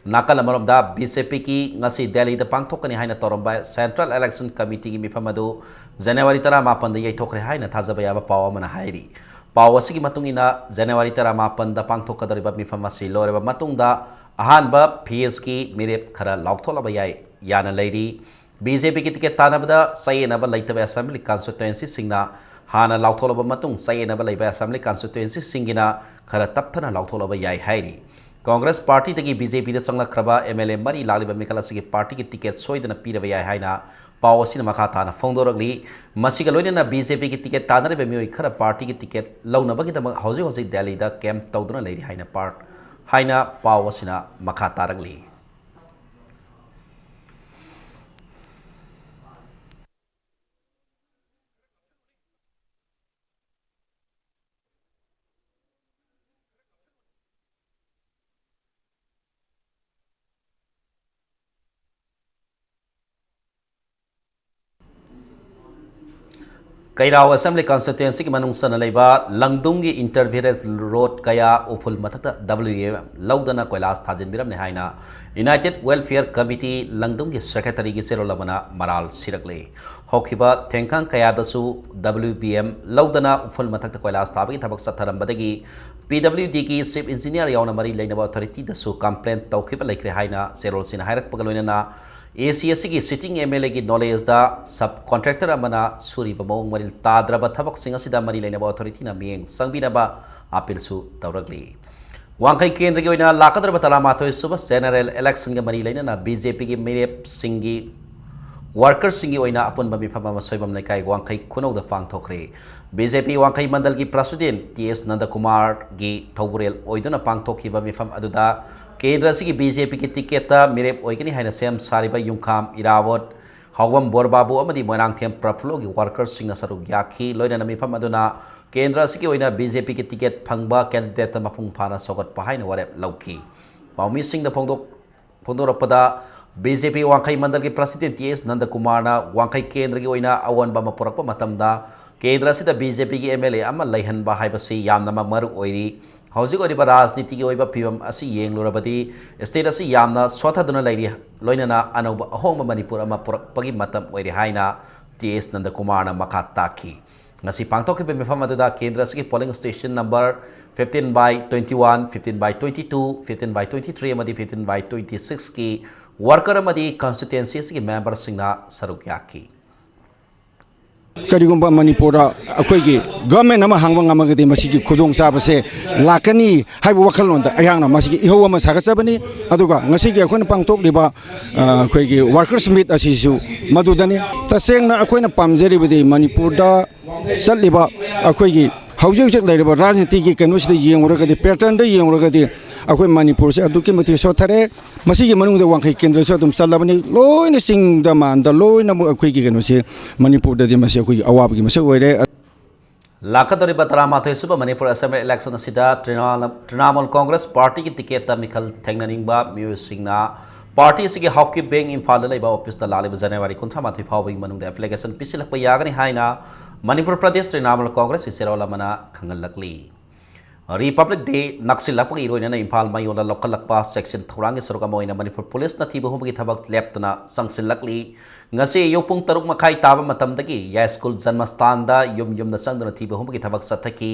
ꯅꯥꯀꯜ ꯑꯃꯔꯣꯝꯗ, ꯕꯤ ꯖꯦ ꯄꯤꯒꯤ ꯉꯁꯤ ꯗꯦꯜꯂꯤꯗ ꯄꯥꯡꯊꯣꯛꯀꯅꯤ ꯍꯥꯏꯅ ꯇꯧꯔꯝꯕ ꯁꯦꯟꯇ꯭ꯔꯦꯜ ꯏꯂꯦꯛꯁꯟ ꯀꯃꯤꯇꯤꯒꯤ ꯃꯤꯐꯝ ꯑꯗꯨ ꯖꯅꯋꯥꯔꯤ ꯇꯔꯥꯃꯥꯄꯟꯗ ꯌꯩꯊꯣꯛꯈ꯭ꯔꯦ ꯍꯥꯏꯅ ꯊꯥꯖꯕ ꯌꯥꯕ ꯄꯥꯎ ꯑꯃꯅ ꯍꯥꯏꯔꯤ꯫ ꯄꯥꯎ ꯑꯁꯤꯒꯤ ꯃꯇꯨꯡ ꯏꯟꯅ, ꯖꯅꯋꯥꯔꯤ ꯇꯔꯥꯃꯥꯄꯟꯗ ꯄꯥꯡꯊꯣꯛꯀꯗꯧꯔꯤꯕ ꯃꯤꯐꯝ ꯑꯁꯤ ꯂꯣꯏꯔꯕ ꯃꯇꯨꯡꯗ ꯑꯍꯥꯟꯕ ꯐꯦꯖꯀꯤ ꯃꯤꯔꯦꯞ ꯈꯔ ꯂꯥꯎꯊꯣꯛꯂꯕ ꯌꯥꯏ, ꯌꯥꯅ ꯂꯩꯔꯤ꯫ ꯕꯤ ꯖꯦ ꯄꯤꯒꯤ ꯇꯤꯀꯦꯠ ꯇꯥꯟꯅꯕꯗ ꯆꯌꯦꯠꯅꯕ ꯂꯩꯇꯕ ꯑꯦꯁꯦꯝꯕ꯭ꯂꯤ ꯀꯟꯁꯇꯤꯇ꯭ꯋꯦꯟꯁꯤꯁꯤꯡꯅ ꯍꯥꯟꯅ ꯂꯥꯎꯊꯣꯛꯂꯕ ꯃꯇꯨꯡ, ꯆꯌꯦꯠꯅꯕ ꯂꯩꯕ ꯑꯦꯁꯦꯝꯕ꯭ꯂꯤ ꯀꯟꯁꯇꯤꯇ꯭ꯋꯦꯟꯁꯤꯁꯤꯡꯒꯤꯅ ꯈꯔ ꯇꯞꯊꯅ ꯂꯥꯎꯊꯣꯛꯂꯕ ꯌꯥꯏ ꯍꯥꯏꯔꯤ꯫ ꯀꯣꯡꯒ꯭ꯔꯦꯁ ꯄꯥꯔꯇꯤꯗꯒꯤ ꯕꯤ ꯖꯦ ꯄꯤꯗ ꯆꯪꯂꯛꯈ꯭ꯔꯕ ꯑꯦꯝ ꯑꯦꯜ ꯑꯦ ꯃꯔꯤ ꯂꯥꯛꯂꯤꯕ ꯃꯤꯈꯜ ꯑꯁꯤꯒꯤ ꯄꯥꯔꯇꯤꯒꯤ ꯇꯤꯀꯦꯠ ꯁꯣꯏꯗꯅ ꯄꯤꯔꯕ ꯌꯥꯏ ꯍꯥꯏꯅ ꯄꯥꯎ ꯑꯁꯤꯅ ꯃꯈꯥ ꯇꯥꯅ ꯐꯣꯡꯗꯣꯔꯛꯂꯤ꯫ ꯃꯁꯤꯒ ꯂꯣꯏꯅꯅ ꯕꯤ ꯖꯦ ꯄꯤꯒꯤ ꯇꯤꯀꯦꯠ ꯇꯥꯟꯅꯔꯤꯕ ꯃꯤꯑꯣꯏ ꯈꯔ ꯄꯥꯔꯇꯤꯒꯤ ꯇꯤꯀꯦꯠ ꯂꯧꯅꯕꯒꯤꯗꯃꯛ ꯍꯧꯖꯤꯛ ꯍꯧꯖꯤꯛ ꯗꯦꯜꯂꯤꯗ ꯀꯦꯝꯞ ꯇꯧꯗꯨꯅ ꯂꯩꯔꯤ ꯍꯥꯏꯅ ꯄꯥꯔ-, ꯍꯥꯏꯅ ꯄꯥꯎ ꯑꯁꯤꯅ ꯃꯈꯥ ꯇꯥꯔꯛꯂꯤ꯫ ꯀꯩꯔꯥꯎ Assembly Constituencyꯒꯤ ꯃꯅꯨꯡ ꯆꯟꯅ ꯂꯩꯕ ꯂꯪꯗꯨꯡꯒꯤ Intervillage Road ꯀꯌꯥ ꯎꯐꯨꯜ ꯃꯊꯛꯇ W M ꯂꯧꯗꯅ ꯀꯣꯏꯂꯥꯁ ꯊꯥꯖꯤꯟꯕꯤꯔꯝꯂꯦ ꯍꯥꯏꯅ United Welfare Committee ꯂꯪꯗꯨꯡꯒꯤ Secretaryꯒꯤ ꯆꯦꯔꯣꯜ ꯑꯃꯅ ꯃꯔꯥꯜ ꯁꯤꯔꯛꯂꯦ꯫ ꯍꯧꯈꯤꯕ ꯊꯦꯡꯈꯥꯡ ꯀꯌꯥꯗꯁꯨ W B M ꯂꯧꯗꯅ ꯎꯐꯨꯜ ꯃꯊꯛꯇ ꯀꯣꯏꯂꯥꯁ ꯊꯥꯕꯒꯤ ꯊꯕꯛ ꯆꯠꯊꯔꯝꯕꯗꯒꯤ P W Dꯒꯤ Chief Engineer ꯌꯥꯎꯅ ꯃꯔꯤ ꯂꯩꯅꯕ authorityꯗꯁꯨ complain ꯇꯧꯈꯤꯕ ꯂꯩꯈ꯭ꯔꯦ ꯍꯥꯏꯅ ꯆꯦꯔꯣꯜꯁꯤꯅ ꯍꯥꯏꯔꯛꯄꯒ ꯂꯣꯏꯅꯅ A C ꯑꯁꯤꯒꯤ sitting M L Aꯒꯤ knowledgeꯗ sub contractor ꯑꯃꯅ ꯁꯨꯔꯤꯕ ꯃꯑꯣꯡ ꯃꯔꯤꯜ ꯇꯥꯗ꯭ꯔꯕ ꯊꯕꯛꯁꯤꯡ ꯑꯁꯤꯗ ꯃꯔꯤ ꯂꯩꯅꯕ authorityꯅ ꯃꯤꯠꯌꯦꯡ ꯆꯪꯕꯤꯅꯕ appealꯁꯨ ꯇꯧꯔꯛꯂꯤ꯫ ꯋꯥꯡꯈꯩ ꯀꯦꯟꯗ꯭ꯔꯒꯤ ꯑꯣꯏꯅ ꯂꯥꯛꯀꯗꯧꯔꯤꯕ ꯇꯔꯥꯃꯥꯊꯣꯏ ꯁꯨꯕ general electionꯒ ꯃꯔꯤ ꯂꯩꯅꯅ B J Pꯒꯤ ꯃꯤꯔꯦꯞꯁꯤꯡꯒꯤ workerꯁꯤꯡꯒꯤ ꯑꯣꯏꯅ ꯑꯄꯨꯟꯕ ꯃꯤꯐꯝ ꯑꯃ ꯁꯣꯏꯕꯝ ꯂꯩꯀꯥꯏ ꯋꯥꯡꯈꯩ ꯈꯨꯅꯧꯗ ꯄꯥꯡꯊꯣꯛꯈ꯭ꯔꯦ꯫ B J P ꯋꯥꯡꯈꯩ ꯃꯟꯗꯜꯒꯤ president T S ꯅꯟꯗꯀꯨꯃꯥꯔꯒꯤ ꯊꯧꯕꯨꯔꯦꯜ ꯑꯣꯏꯗꯨꯅ ꯄꯥꯡꯊꯣꯛꯈꯤꯕ ꯃꯤꯐꯝ ꯑꯗꯨꯗ ꯀꯦꯟꯗ꯭ꯔ ꯑꯁꯤꯒꯤ B J Pꯒꯤ ticketꯇ ꯃꯤꯔꯦꯞ ꯑꯣꯏꯒꯅꯤ ꯍꯥꯏꯅ ꯁꯦꯝ ꯁꯥꯔꯤꯕ ꯌꯨꯝꯈꯥꯝ ꯏꯔꯥꯕꯣꯠ, ꯍꯥꯎꯕꯝ ꯕꯣꯔꯕꯥꯕꯨ ꯑꯃꯗꯤ ꯃꯣꯏꯔꯥꯡꯊꯦꯝ ꯄ꯭ꯔꯐꯨꯜꯂꯣꯒꯤ workerꯁꯤꯡꯅ ꯁꯔꯨꯛ ꯌꯥꯈꯤ꯫ ꯂꯣꯏꯅꯅ ꯃꯤꯐꯝ ꯑꯗꯨꯅ ꯀꯦꯟꯗ꯭ꯔ ꯑꯁꯤꯒꯤ ꯑꯣꯏꯅ B J Pꯒꯤ ticket ꯐꯪꯕ candidateꯇ ꯃꯄꯨꯡ ꯐꯥꯅ ꯁꯧꯒꯠꯄ ꯍꯥꯏꯅ ꯋꯥꯔꯦꯞ ꯂꯧꯈꯤ꯫ ꯄꯥꯎꯃꯤꯁꯤꯡꯗ ꯐꯣꯡꯗꯣꯛ-, ꯐꯣꯡꯗꯣꯔꯛꯄꯗ B J P ꯋꯥꯡꯈꯩ ꯃꯟꯗꯜꯒꯤ president T S ꯅꯟꯗꯀꯨꯃꯥꯔꯅ ꯋꯥꯡꯈꯩ ꯀꯦꯟꯗ꯭ꯔꯒꯤ ꯑꯣꯏꯅ ꯑꯑꯣꯟꯕ ꯑꯃ ꯄꯨꯔꯛꯄ ꯃꯇꯝꯗ ꯀꯦꯟꯗ꯭ꯔ ꯑꯁꯤꯗ B J Pꯒꯤ M L A ꯑꯃ ꯂꯩꯍꯟꯕ ꯍꯥꯏꯕꯁꯤ ꯌꯥꯝꯅ ꯃꯔꯨ ꯑꯣꯏꯔꯤ꯫ ꯍꯧꯖꯤꯛ ꯑꯣꯏꯔꯤꯕ ꯔꯥꯖꯅꯤꯇꯤꯒꯤ ꯑꯣꯏꯕ ꯐꯤꯕꯝ ꯑꯁꯤ ꯌꯦꯡꯂꯨꯔꯕꯗꯤ state ꯑꯁꯤ ꯌꯥꯝꯅ ꯁꯣꯠꯊꯗꯨꯅ ꯂꯩꯔꯤ, ꯂꯣꯏꯅꯅ ꯑꯅꯧꯕ ꯑꯍꯣꯡꯕ ꯃꯅꯤꯄꯨꯔ ꯑꯃ ꯄꯨꯔꯛꯄꯒꯤ ꯃꯇꯝ ꯑꯣꯏꯔꯦ ꯍꯥꯏꯅ T S ꯅꯟꯗꯀꯨꯃꯥꯔꯅ ꯃꯈꯥ ꯇꯥꯈꯤ꯫ ꯉꯁꯤ ꯄꯥꯡꯊꯣꯛꯈꯤꯕ ꯃꯤꯐꯝ ꯑꯗꯨꯗ ꯀꯦꯟꯗ꯭ꯔ ꯑꯁꯤꯒꯤ polling station number fifteen by twenty one, fifteen by twenty two, fifteen by twenty three ꯑꯃꯗꯤ fifteen by twenty sixꯀꯤ worker ꯑꯃꯗꯤ constituency ꯑꯁꯤꯒꯤ memberꯁꯤꯡꯅ ꯁꯔꯨꯛ ꯌꯥꯈꯤ꯫ ꯀꯔꯤꯒꯨꯝꯕ ꯃꯅꯤꯄꯨꯔꯗ ꯑꯩꯈꯣꯏꯒꯤ government ꯑꯃ ꯍꯥꯡꯕ ꯉꯝꯃꯒꯗꯤ ꯃꯁꯤꯒꯤ ꯈꯨꯗꯣꯡꯆꯥꯕꯁꯦ ꯂꯥꯛꯀꯅꯤ ꯍꯥꯏꯕ ꯋꯥꯈꯜꯂꯣꯟꯗ ꯑꯩꯍꯥꯛꯅ ꯃꯁꯤꯒꯤ ꯏꯍꯧ ꯑꯃ ꯁꯥꯒꯠꯆꯕꯅꯤ꯫ ꯑꯗꯨꯒ ꯉꯁꯤꯒꯤ ꯑꯩꯈꯣꯏꯅ ꯄꯥꯡꯊꯣꯛꯂꯤꯕ, ꯑ, ꯑꯩꯈꯣꯏꯒꯤ workers meet ꯑꯁꯤꯁꯨ ꯃꯗꯨꯗꯅꯤ꯫ ꯇꯁꯦꯡꯅ ꯑꯩꯈꯣꯏꯅ ꯄꯥꯝꯖꯔꯤꯕꯗꯤ ꯃꯅꯤꯄꯨꯔꯗ ꯆꯠꯂꯤꯕ ꯑꯩꯈꯣꯏꯒꯤ ꯍꯧꯖꯤꯛ ꯍꯧꯖꯤꯛ ꯂꯩꯔꯤꯕ ꯔꯥꯖꯅꯤꯇꯤꯒꯤ ꯀꯩꯅꯣꯁꯤꯗ ꯌꯦꯡꯉꯨꯔꯒꯗꯤ, patternꯗ ꯌꯦꯡꯉꯨꯔꯒꯗꯤ ꯑꯩꯈꯣꯏ ꯃꯅꯤꯄꯨꯔꯁꯦ ꯑꯗꯨꯛꯀꯤ ꯃꯇꯤꯛ ꯁꯣꯠꯊꯔꯦ꯫ ꯃꯁꯤꯒꯤ ꯃꯅꯨꯡꯗ ꯋꯥꯡꯈꯩ ꯀꯦꯟꯗ꯭ꯔꯁꯨ ꯑꯗꯨꯝ ꯆꯠꯂꯕꯅꯤ꯫ ꯂꯣꯏꯅ ꯆꯤꯡꯗ ꯃꯥꯟꯗ ꯂꯣꯏꯅꯃꯛ ꯑꯩꯈꯣꯏꯒꯤ ꯀꯩꯅꯣꯁꯦ ꯃꯅꯤꯄꯨꯔꯗꯗꯤ ꯃꯁꯤ ꯑꯩꯈꯣꯏꯒꯤ ꯑꯋꯥꯕꯒꯤ ꯃꯁꯛ ꯑꯣꯏꯔꯦ꯫ ꯂꯥꯛꯀꯗꯧꯔꯤꯕ ꯇꯔꯥꯃꯥꯊꯣꯏ ꯁꯨꯕ ꯃꯅꯤꯄꯨꯔ Assembly election ꯑꯁꯤꯗ ꯇ꯭ꯔꯤꯅꯥ-, Trinamool Congress partyꯒꯤ ticketꯇ ꯃꯤꯈꯜ ꯊꯦꯡꯅꯅꯤꯡꯕ ꯃꯤꯑꯣꯏꯁꯤꯡꯅ party ꯑꯁꯤꯒꯤ ꯍꯥꯎꯀꯤꯞ bank ꯏꯝꯐꯥꯜꯗ ꯂꯩꯕ officeꯇ ꯂꯥꯛꯂꯤꯕ January ꯀꯨꯟꯊ꯭ꯔꯥ ꯃꯥꯊꯣꯏ ꯐꯥꯎꯕꯒꯤ ꯃꯅꯨꯡꯗ application ꯄꯤꯁꯤꯜꯂꯛꯄ ꯌꯥꯒꯅꯤ ꯍꯥꯏꯅ ꯃꯅꯤꯄꯨꯔ ꯄ꯭ꯔꯗꯦꯁ ꯇ꯭ꯔꯤꯅꯥꯃꯨꯜ ꯀꯣꯡꯒ꯭ꯔꯦꯁꯀꯤ ꯆꯦꯔꯣꯜ ꯑꯃꯅ ꯈꯪꯍꯜꯂꯛꯂꯤ꯫ ꯔꯤꯄꯕ꯭ꯂꯤꯛ ꯗꯦ ꯅꯛꯁꯤꯜꯂꯛꯄꯒ ꯏꯔꯣꯏꯅꯅ ꯏꯝꯐꯥꯜ ꯃꯌꯣꯜꯗ ꯂꯧꯈꯠꯂꯛꯄ ꯁꯦꯛꯁꯟ ꯊꯧꯔꯥꯡꯒꯤ ꯁꯔꯨꯛ ꯑꯃ ꯑꯣꯏꯅ ꯃꯅꯤꯄꯨꯔ ꯄꯨꯂꯤꯁꯅ ꯊꯤꯕ ꯍꯨꯝꯕꯒꯤ ꯊꯕꯛ ꯂꯦꯞꯇꯅ ꯆꯪꯁꯤꯜꯂꯛꯂꯤ꯫ ꯉꯁꯤ ꯑꯌꯨꯛ ꯄꯨꯡ ꯇꯔꯨꯛ ꯃꯈꯥꯏ ꯇꯥꯕ ꯃꯇꯝꯗꯒꯤ ꯌꯥꯏꯁ꯭ꯀꯨꯜ ꯖꯟꯃꯁꯊꯥꯟꯗ ꯌꯨꯝ ꯌꯨꯝꯗ ꯆꯪꯗꯨꯅ ꯊꯤꯕ ꯍꯨꯝꯕꯒꯤ ꯊꯕꯛ ꯆꯠꯊꯈꯤ꯫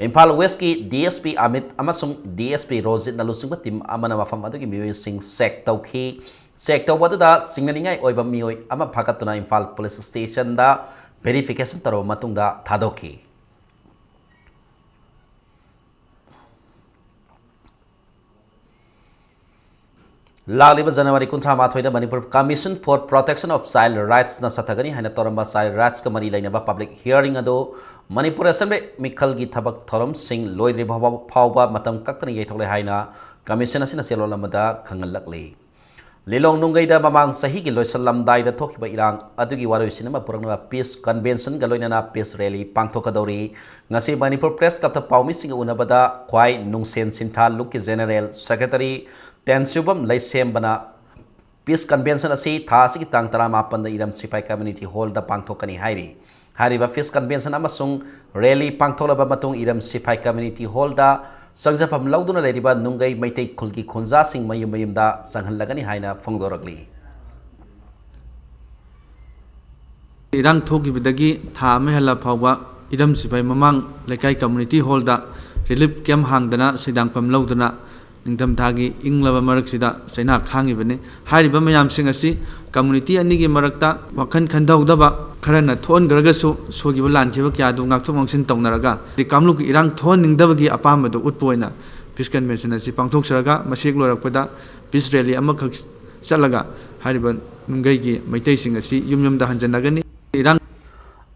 ꯏꯝꯐꯥꯜ ꯋꯦꯁꯀꯤ ꯗꯤ ꯑꯦꯁ ꯄꯤ ꯑꯃꯤꯠ ꯑꯃꯁꯨꯡ ꯗꯤ ꯑꯦꯁ ꯄꯤ ꯔꯣꯖꯤꯠꯅ ꯂꯨꯆꯤꯡꯕ ꯇꯤꯝ ꯑꯃꯅ ꯃꯐꯝ ꯑꯗꯨꯒꯤ ꯃꯤꯑꯣꯏꯁꯤꯡ ꯆꯦꯛ ꯇꯧꯈꯤ꯫ ꯆꯦꯛ ꯇꯧꯕ ꯑꯗꯨꯗ ꯆꯤꯡꯅꯅꯤꯡꯉꯥꯏ ꯑꯣꯏꯕ ꯃꯤꯑꯣꯏ ꯑꯃ ꯐꯥꯒꯠꯇꯨꯅ ꯏꯝꯐꯥꯜ ꯄꯨꯂꯤꯁ ꯁ꯭ꯇꯦꯁꯟꯗ ꯚꯦꯔꯤꯐꯤꯀꯦꯁꯟ ꯇꯧꯔꯕ ꯃꯇꯨꯡꯗ ꯊꯥꯗꯣꯛꯈꯤ꯫ ꯂꯥꯛꯂꯤꯕ ꯖꯅꯋꯥꯔꯤ ꯀꯨꯟꯊ꯭ꯔꯥ ꯃꯥꯊꯣꯏꯗ Manipur Commission for Protection of Child Rightsꯅ ꯆꯠꯊꯒꯅꯤ ꯍꯥꯏꯅ ꯇꯧꯔꯝꯕ ꯆꯥꯏꯜ ꯔꯥꯏꯠꯁꯀ ꯃꯔꯤ ꯂꯩꯅꯕ ꯄꯕ꯭ꯂꯤꯛ ꯍꯤꯌꯥꯔꯤꯡ ꯑꯗꯨ ꯃꯅꯤꯄꯨꯔ ꯑꯦꯁꯦꯝꯕ꯭ꯂꯤ ꯃꯤꯈꯜꯒꯤ ꯊꯕꯛ ꯊꯧꯔꯝꯁꯤꯡ ꯂꯣꯏꯗ꯭ꯔꯤꯕ ꯐꯥꯎꯕ ꯃꯇꯝ ꯀꯛꯇꯅ ꯌꯩꯊꯣꯛꯂꯦ ꯍꯥꯏꯅ ꯀꯃꯤꯁꯟ ꯑꯁꯤꯅ ꯆꯦꯔꯣꯜ ꯑꯃꯗ ꯈꯪꯍꯜꯂꯛꯂꯤ꯫ ꯂꯤꯂꯣꯡ ꯅꯨꯡꯒꯩꯗ ꯃꯃꯥꯡ ꯆꯍꯤꯒꯤ ꯂꯣꯏꯁꯤꯜꯂꯝꯗꯥꯏꯗ ꯊꯣꯛꯈꯤꯕ ꯏꯔꯥꯡ ꯑꯗꯨꯒꯤ ꯋꯥꯔꯣꯏꯁꯤꯟ ꯑꯃ ꯄꯨꯔꯛꯅꯕ ꯄꯤꯁ ꯀꯟꯚꯦꯟꯁꯟꯒ ꯂꯣꯏꯅꯅ ꯄꯤꯁ ꯔꯦꯂꯤ ꯄꯥꯡꯊꯣꯛꯀꯗꯧꯔꯤ꯫ ꯉꯁꯤ ꯃꯅꯤꯄꯨꯔ ꯄ꯭ꯔꯦꯁ ꯀ꯭ꯂꯕꯇ ꯄꯥꯎꯃꯤꯁꯤꯡꯒ ꯎꯅꯕꯗ ꯈ꯭ꯋꯥꯏ ꯅꯨꯡꯁꯦꯟ ꯁꯤꯟꯊꯥ ꯂꯨꯞꯀꯤ ꯖꯦꯅꯦꯔꯦꯜ ꯁꯦꯀ꯭ꯔꯦꯇꯔꯤ ꯇꯦꯟꯁꯨꯕꯝ ꯂꯩꯁꯦꯝꯕꯅ ꯄꯤꯁ ꯀꯟꯚꯦꯟꯁꯟ ꯑꯁꯤ ꯊꯥ ꯑꯁꯤꯒꯤ ꯇꯥꯡ ꯇꯔꯥꯃꯥꯄꯟꯗ ꯏꯔꯝ ꯁꯤꯐꯥꯏ ꯀꯝꯃ꯭ꯌꯨꯅꯤꯇꯤ ꯍꯣꯜꯗ ꯄꯥꯡꯊꯣꯛꯀꯅꯤ ꯍꯥꯏꯔꯤ꯫ ꯍꯥꯏꯔꯤꯕ ꯄꯤꯁ ꯀꯟꯚꯦꯟꯁꯟ ꯑꯃꯁꯨꯡ ꯔꯦꯂꯤ ꯄꯥꯡꯊꯣꯛꯂꯕ ꯃꯇꯨꯡ ꯏꯔꯝ ꯁꯤꯐꯥꯏ ꯀꯝꯃ꯭ꯌꯨꯅꯤꯇꯤ ꯍꯣꯜꯗ ꯆꯪꯖꯐꯝ ꯂꯧꯗꯨꯅ ꯂꯩꯔꯤꯕ ꯅꯨꯡꯒꯩ ꯃꯩꯇꯩ ꯈꯨꯜꯒꯤ ꯈꯨꯟꯖꯥꯁꯤꯡ ꯃꯌꯨꯝ ꯃꯌꯨꯝꯗ ꯆꯪꯍꯜꯂꯒꯅꯤ ꯍꯥꯏꯅ ꯐꯣꯡꯗꯣꯔꯛꯂꯤ꯫ ꯏꯔꯥꯡ ꯊꯣꯛꯈꯤꯕꯗꯒꯤ ꯊꯥ ꯑꯃ ꯍꯦꯜꯂ ꯐꯥꯎꯕ ꯏꯔꯝ ꯁꯤꯐꯥꯏ ꯃꯃꯥꯡ ꯂꯩꯀꯥꯏ ꯀꯝꯃ꯭ꯌꯨꯅꯤꯇꯤ ꯍꯣꯜꯗ ꯔꯤꯂꯤꯐ ꯀꯦꯝꯞ ꯍꯥꯡꯗꯅ ꯁꯤꯗꯥꯡꯐꯝ ꯂꯧꯗꯨꯅ ꯅꯤꯡꯊꯝꯊꯥꯒꯤ ꯏꯪꯂꯕ ꯃꯔꯛꯁꯤꯗ ꯆꯩꯅꯥ ꯈꯥꯡꯉꯤꯕꯅꯤ꯫ ꯍꯥꯏꯔꯤꯕ ꯃꯌꯥꯝꯁꯤꯡ ꯑꯁꯤ ꯀꯝꯃ꯭ꯌꯨꯅꯤꯇꯤ ꯑꯅꯤꯒꯤ ꯃꯔꯛꯇ ꯋꯥꯈꯜ ꯈꯟꯊꯍꯧꯗꯕ ꯈꯔꯅ ꯊꯣꯛꯍꯟꯈ꯭ꯔꯒꯁꯨ ꯁꯣꯏꯈꯤꯕ ꯂꯥꯟꯈꯤꯕ ꯀꯌꯥꯗꯨ ꯉꯥꯛꯊꯣꯛ ꯉꯥꯛꯁꯤꯟ ꯇꯧꯅꯔꯒ ꯀꯥꯡꯂꯨꯞꯀꯤ ꯏꯔꯥꯡ ꯊꯣꯛꯍꯟꯅꯤꯡꯗꯕꯒꯤ ꯑꯄꯥꯝꯕꯗꯨ ꯎꯠꯄ ꯑꯣꯏꯅ ꯄꯤꯁ ꯀꯟꯚꯦꯟꯁꯟ ꯑꯁꯤ ꯄꯥꯡꯊꯣꯛꯆꯔꯒ ꯃꯁꯤ ꯍꯦꯛ ꯂꯣꯏꯔꯛꯄꯗ ꯄꯤꯁ ꯔꯦꯂꯤ ꯑꯃꯈꯛ ꯆꯠꯂꯒ ꯍꯥꯏꯔꯤꯕ ꯅꯨꯡꯒꯩꯒꯤ ꯃꯩꯇꯩꯁꯤꯡ ꯑꯁꯤ ꯌꯨꯝ ꯌꯨꯝꯗ ꯍꯟꯖꯟꯅꯒꯅꯤ꯫ ꯏꯔꯥꯡ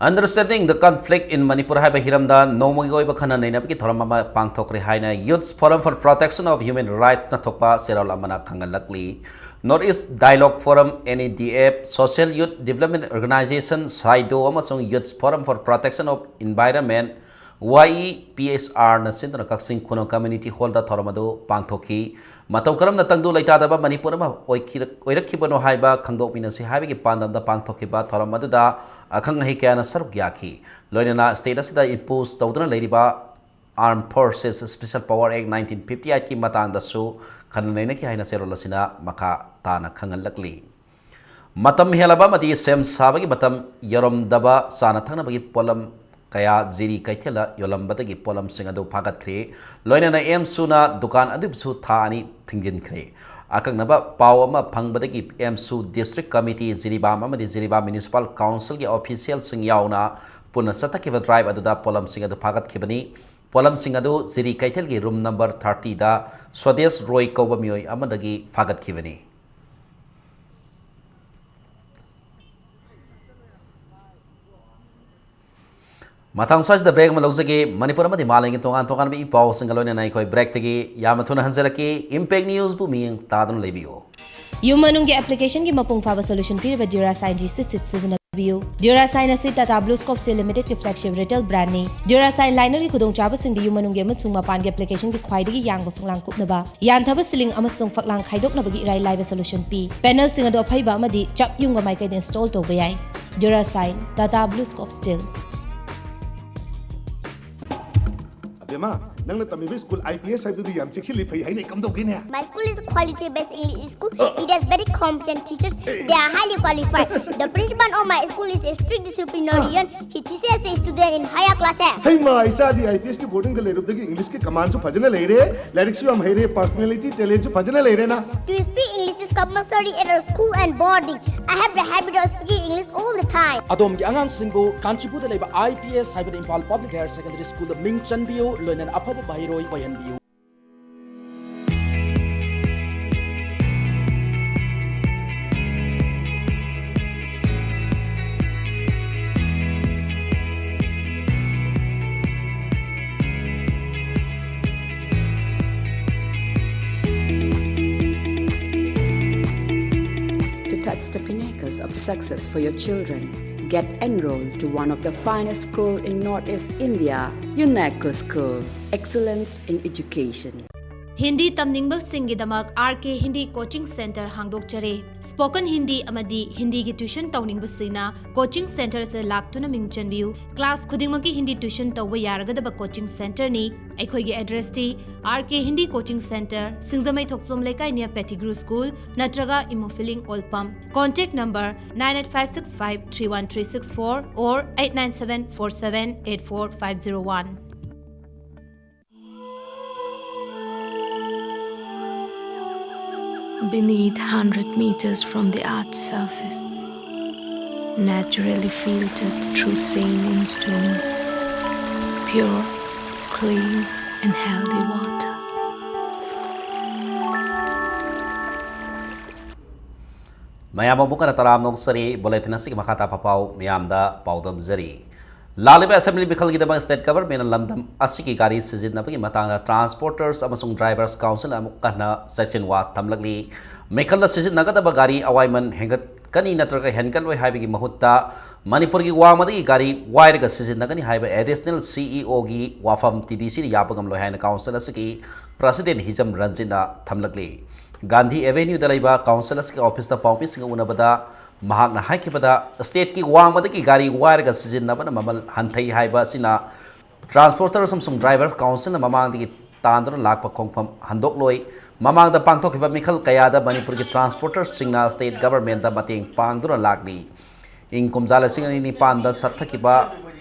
Understanding the Conflict in Manipur ꯍꯥꯏꯕ ꯍꯤꯔꯝꯗ ꯅꯣꯡꯃꯒꯤ ꯑꯣꯏꯕ ꯈꯟꯅ ꯅꯩꯅꯕꯒꯤ ꯊꯧꯔꯝ ꯑꯃ ꯄꯥꯡꯊꯣꯛꯈ꯭ꯔꯦ ꯍꯥꯏꯅ Youth Forum for Protection of Human Rights ꯅ ꯊꯣꯛꯄ ꯆꯦꯔꯣꯜ ꯑꯃꯅ ꯈꯪꯍꯜꯂꯛꯂꯤ꯫ North East Dialogue Forum, N E D F, Social Youth Development Organization, ꯁꯥꯏꯗꯣ, ꯑꯃꯁꯨꯡ Youth Forum for Protection of Environment, Y E P S ꯑꯥꯔꯅ ꯁꯤꯟꯗꯨꯅ ꯀꯛꯆꯤꯡ ꯈꯨꯅꯧ ꯀꯝꯃ꯭ꯌꯨꯅꯤꯇꯤ ꯍꯣꯜꯗ ꯊꯧꯔꯝ ꯑꯗꯨ ꯄꯥꯡꯊꯣꯛꯈꯤ꯫ ꯃꯇꯧ ꯀꯔꯝꯅ ꯇꯪꯗꯨ ꯂꯩꯇꯥꯗꯕ ꯃꯅꯤꯄꯨꯔ ꯑꯃ ꯑꯣꯏꯈꯤꯔ-, ꯑꯣꯏꯔꯛꯈꯤꯕꯅꯣ ꯍꯥꯏꯕ ꯈꯪꯗꯣꯛꯃꯤꯟꯅꯁꯤ ꯍꯥꯏꯕꯒꯤ ꯄꯥꯟꯗꯝꯗ ꯄꯥꯡꯊꯣꯛꯈꯤꯕ ꯊꯧꯔꯝ ꯑꯗꯨꯗ ꯑꯈꯪ ꯑꯍꯩ ꯀꯌꯥꯅ ꯁꯔꯨꯛ ꯌꯥꯈꯤ꯫ ꯂꯣꯏꯅꯅ state ꯑꯁꯤꯗ impose ꯇꯧꯗꯨꯅ ꯂꯩꯔꯤꯕ Armed Forces Special Power Act nineteen fifty eight ꯀꯤ ꯃꯇꯥꯡꯗꯁꯨ ꯈꯟꯅ ꯅꯩꯅꯈꯤ ꯍꯥꯏꯅ ꯆꯦꯔꯣꯜ ꯑꯁꯤꯅ ꯃꯈꯥ ꯇꯥꯅ ꯈꯪꯍꯜꯂꯛꯂꯤ꯫ ꯃꯇꯝ ꯍꯦꯜꯂꯕ ꯑꯃꯗꯤ ꯁꯦꯝ ꯁꯥꯕꯒꯤ ꯃꯇꯝ ꯌꯧꯔꯝꯗꯕ ꯆꯥꯅ ꯊꯛꯅꯕꯒꯤ ꯄꯣꯠꯂꯝ ꯀꯌꯥ ꯖꯤꯔꯤ ꯀꯩꯊꯦꯜꯗ ꯌꯣꯜꯂꯝꯕꯗꯒꯤ ꯄꯣꯠꯂꯝꯁꯤꯡ ꯑꯗꯨ ꯐꯥꯒꯠꯈ꯭ꯔꯦ꯫ ꯂꯣꯏꯅꯅ ꯑꯦꯝꯁꯨꯅ ꯗꯨꯀꯥꯟ ꯑꯗꯨꯕꯨꯁꯨ ꯊꯥ ꯑꯅꯤ ꯊꯤꯡꯖꯤꯟꯈ꯭ꯔꯦ꯫ ꯑꯀꯛꯅꯕ ꯄꯥꯎ ꯑꯃ ꯐꯪꯕꯗꯒꯤ ꯑꯦꯝꯁꯨ district committee ꯖꯤꯔꯤꯕꯥꯝ ꯑꯃꯗꯤ ꯖꯤꯔꯤꯕꯥꯝ Municipal Council ꯒꯤ official ꯁꯤꯡ ꯌꯥꯎꯅ ꯄꯨꯟꯅ ꯆꯠꯊꯈꯤꯕ drive ꯑꯗꯨꯗ ꯄꯣꯠꯂꯝꯁꯤꯡ ꯑꯗꯨ ꯐꯥꯒꯠꯈꯤꯕꯅꯤ꯫ ꯄꯣꯠꯂꯝꯁꯤꯡ ꯑꯗꯨ ꯖꯤꯔꯤ ꯀꯩꯊꯦꯜꯒꯤ room number thirty ꯗ ꯁ꯭ꯋꯗꯦꯁ ꯔꯣꯏ ꯀꯧꯕ ꯃꯤꯑꯣꯏ ꯑꯃꯗꯒꯤ ꯐꯥꯒꯠꯈꯤꯕꯅꯤ꯫ ꯃꯊꯪ ꯁ꯭ꯋꯥꯏꯁꯤꯗ break ꯑꯃ ꯂꯧꯖꯒꯦ꯫ ꯃꯅꯤꯄꯨꯔ ꯑꯃꯗꯤ ꯃꯥꯂꯦꯝꯒꯤ ꯇꯣꯉꯥꯟ ꯇꯣꯉꯥꯟꯕ ꯏ ꯄꯥꯎꯁꯤꯡꯒ ꯂꯣꯏꯅꯅ ꯑꯩꯈꯣꯏ break ꯇꯒꯤ ꯌꯥꯝꯅ ꯊꯨꯅ ꯍꯟꯖꯔꯛꯀꯦ꯫ Impact News ꯕꯨ ꯃꯤꯠꯌꯦꯡ ꯇꯥꯗꯨꯅ ꯂꯩꯕꯤꯌꯨ꯫ ꯌꯨꯝ ꯃꯅꯨꯡꯒꯤ application ꯒꯤ ꯃꯄꯨꯡ ꯐꯥꯕ solution ꯄꯤꯔꯤꯕ Durasine G C seed ꯁꯤꯖꯤꯟꯅꯕꯤꯌꯨ꯫ Durasine ꯑꯁꯤ Tata BlueScope Steel Limited ꯀꯤ flagship retail brand ꯅꯤ꯫ Durasine liner ꯒꯤ ꯈꯨꯗꯣꯡꯆꯥꯕꯁꯤꯡꯗꯤ ꯌꯨꯝ ꯃꯅꯨꯡꯒꯤ ꯑꯃꯁꯨꯡ ꯃꯄꯥꯟꯒꯤ application ꯒꯤ ꯈ꯭ꯋꯥꯏꯗꯒꯤ ꯌꯥꯡꯕ ꯐꯛꯂꯥꯡ ꯀꯨꯞꯅꯕ, ꯌꯥꯟꯊꯕ ceiling ꯑꯃꯁꯨꯡ ꯐꯛꯂꯥꯡ ꯈꯥꯏꯗꯣꯛꯅꯕꯒꯤ ꯏꯔꯥꯏ ꯂꯥꯏꯕ solution ꯄꯤ꯫ Panel ꯁꯤꯡ ꯑꯗꯨ ꯑꯐꯩꯕ ꯑꯃꯗꯤ ꯆꯞ ꯌꯨꯡꯕ ꯃꯥꯏꯀꯩꯗ install ꯇꯧꯕ ꯌꯥꯏ꯫ Durasine, Tata BlueScope Steel꯫ ꯑꯕꯦꯝꯃ, ꯅꯪꯅ ꯇꯝꯃꯤꯕ school I P S ꯍꯥꯏꯕꯗꯨꯗꯤ ꯌꯥꯝ ꯆꯦꯛꯁꯤꯜꯂꯤ, ꯐꯩ ꯍꯥꯏꯅ ꯀꯝꯗꯧꯒꯦꯅꯦ? My school is a quality based English school. It has very competent teachers. They are highly qualified. The principal of my school is a strict disciplinarian. He teaches the student in higher class. ꯍꯩꯃꯥ, ꯏꯆꯥꯗꯤ I P S ꯀꯤ boarding ꯗ ꯂꯩꯔꯨꯕꯗꯒꯤ English ꯀꯤ command ꯁꯨ ꯐꯖꯅ ꯂꯩꯔꯦ, ꯂꯥꯏꯔꯤꯛꯁꯨ ꯌꯥꯝ ꯍꯩꯔꯦ, personality, talent ꯁꯨ ꯐꯖꯅ ꯂꯩꯔꯦꯅ꯫ To speak English is compulsory at our school and boarding. I have the habit of speaking English all the time. ꯑꯗꯣꯝꯒꯤ ꯑꯉꯥꯡꯁꯤꯡꯕꯨ ꯀꯥꯟꯆꯤꯄꯨꯔꯗ ꯂꯩꯕ I P S ꯍꯥꯏꯕꯗꯤ Imphal Public Higher Secondary School ꯗ ꯃꯤꯡ ꯆꯟꯕꯤꯌꯨ, ꯂꯣꯏꯅꯅ ꯑꯐꯕ ꯃꯍꯩꯔꯣꯏ ꯑꯣꯏꯍꯟꯕꯤꯌꯨ꯫ To touch the pinnacles of success for your children, Get enrolled to one of the finest school in Northeast India, UNESCO School. Excellence in education. Hindi ꯇꯝꯅꯤꯡꯕꯁꯤꯡꯒꯤꯗꯃꯛ R K Hindi coaching centre ꯍꯥꯡꯗꯣꯛꯆꯔꯦ꯫ Spoken Hindi ꯑꯃꯗꯤ ꯍꯤꯟꯗꯤꯒꯤ tuition ꯇꯧꯅꯤꯡꯕꯁꯤꯡꯅ coaching ꯁꯦꯟꯇꯔꯁꯤꯗ ꯂꯥꯛꯇꯨꯅ ꯃꯤꯡ ꯆꯟꯕꯤꯌꯨ꯫ Class ꯈꯨꯗꯤꯡꯃꯛꯀꯤ Hindi tuition ꯇꯧꯕ ꯌꯥꯔꯒꯗꯕ coaching ꯁꯦꯟꯇꯔꯅꯤ꯫ ꯑꯩꯈꯣꯏꯒꯤ ꯑꯦꯗ꯭ꯔꯦꯁꯇꯤ R K Hindi coaching centre, ꯁꯤꯡꯖꯃꯩ ꯊꯣꯛꯆꯣꯝ ꯂꯩꯀꯥꯏ near Pettigrew School ꯅꯠꯇ꯭ꯔꯒ Imo feeling ꯑꯣꯜꯄꯝ꯫ Contact number nine eight five six five three one three six four or eight nine seven four seven eight four five zero one. Beneath hundred meters from the earth's surface, naturally filtered through saline stones, pure, clean and healthy water. ꯃꯌꯥꯝ ꯑꯃꯨꯛ ꯍꯟꯅ ꯇꯔꯥꯝꯅ ꯑꯣꯛꯆꯔꯤ꯫ Bulletin ꯑꯁꯤꯒꯤ ꯃꯈꯥ ꯇꯥꯕ ꯄꯥꯎ ꯃꯌꯥꯝꯗ ꯄꯥꯎꯗꯝꯖꯔꯤ꯫ ꯂꯥꯛꯂꯤꯕ assembly ꯃꯤꯈꯜꯒꯤꯗꯃꯛ state government ꯅ ꯂꯝꯗꯝ ꯑꯁꯤꯒꯤ ꯒꯥꯔꯤ ꯁꯤꯖꯤꯟꯅꯕꯒꯤ ꯃꯇꯥꯡꯗ Transporters ꯑꯃꯁꯨꯡ Drivers Council ꯅ ꯑꯃꯨꯛ ꯍꯟꯅ ꯆꯦꯛꯁꯤꯟ ꯋꯥ ꯊꯝꯂꯛꯂꯤ꯫ ꯃꯤꯈꯜꯗ ꯁꯤꯖꯤꯟꯅꯒꯗꯕ ꯒꯥꯔꯤ ꯑꯋꯥꯏꯃꯟ ꯍꯦꯟꯒꯠꯀꯅꯤ ꯅꯠꯇ꯭ꯔꯒ ꯍꯦꯟꯒꯠꯂꯣꯏ ꯍꯥꯏꯕꯒꯤ ꯃꯍꯨꯠꯇ ꯃꯅꯤꯄꯨꯔꯒꯤ ꯋꯥꯡꯃꯗꯒꯤ ꯒꯥꯔꯤ ꯋꯥꯏꯔꯒ ꯁꯤꯖꯤꯟꯅꯒꯅꯤ ꯍꯥꯏꯕ additional C E O ꯒꯤ ꯋꯥꯐꯝ T D C ꯅ ꯌꯥꯕ ꯉꯝꯂꯣꯏ ꯍꯥꯏꯅ council ꯑꯁꯤꯒꯤ president ꯍꯤꯖꯝ ꯔꯟꯖꯤꯠꯅ ꯊꯝꯂꯛꯂꯤ꯫ ꯒꯥꯟꯙꯤ ꯑꯦꯚꯦꯅ꯭ꯌꯨꯗ ꯂꯩꯕ council ꯑꯁꯤꯒꯤ office ꯇ ꯄꯥꯎꯃꯤꯁꯤꯡꯒ ꯎꯅꯕꯗ ꯃꯍꯥꯛꯅ ꯍꯥꯏꯈꯤꯕꯗ, state ꯀꯤ ꯋꯥꯡꯃꯗꯒꯤ ꯒꯥꯔꯤ ꯋꯥꯏꯔꯒ ꯁꯤꯖꯤꯟꯅꯕꯅ ꯃꯃꯜ ꯍꯟꯊꯩ ꯍꯥꯏꯕ ꯑꯁꯤꯅ Transporters ꯑꯃꯁꯨꯡ Drivers Council ꯅ ꯃꯃꯥꯡꯗꯒꯤ ꯇꯥꯟꯗꯨꯅ ꯂꯥꯛꯄ ꯈꯣꯡꯐꯝ ꯍꯟꯗꯣꯛꯂꯣꯏ꯫ ꯃꯃꯥꯡꯗ ꯄꯥꯡꯊꯣꯛꯈꯤꯕ ꯃꯤꯈꯜ ꯀꯌꯥꯗ ꯃꯅꯤꯄꯨꯔꯒꯤ transporters ꯁꯤꯡꯅ state government ꯇ ꯃꯇꯦꯡ ꯄꯥꯡꯗꯨꯅ ꯂꯥꯛꯂꯤ꯫ ꯏꯪ ꯀꯨꯝꯖꯥ ꯂꯤꯁꯤꯡ ꯑꯅꯤ ꯅꯤꯄꯥꯟꯗ ꯆꯠꯊꯈꯤꯕ,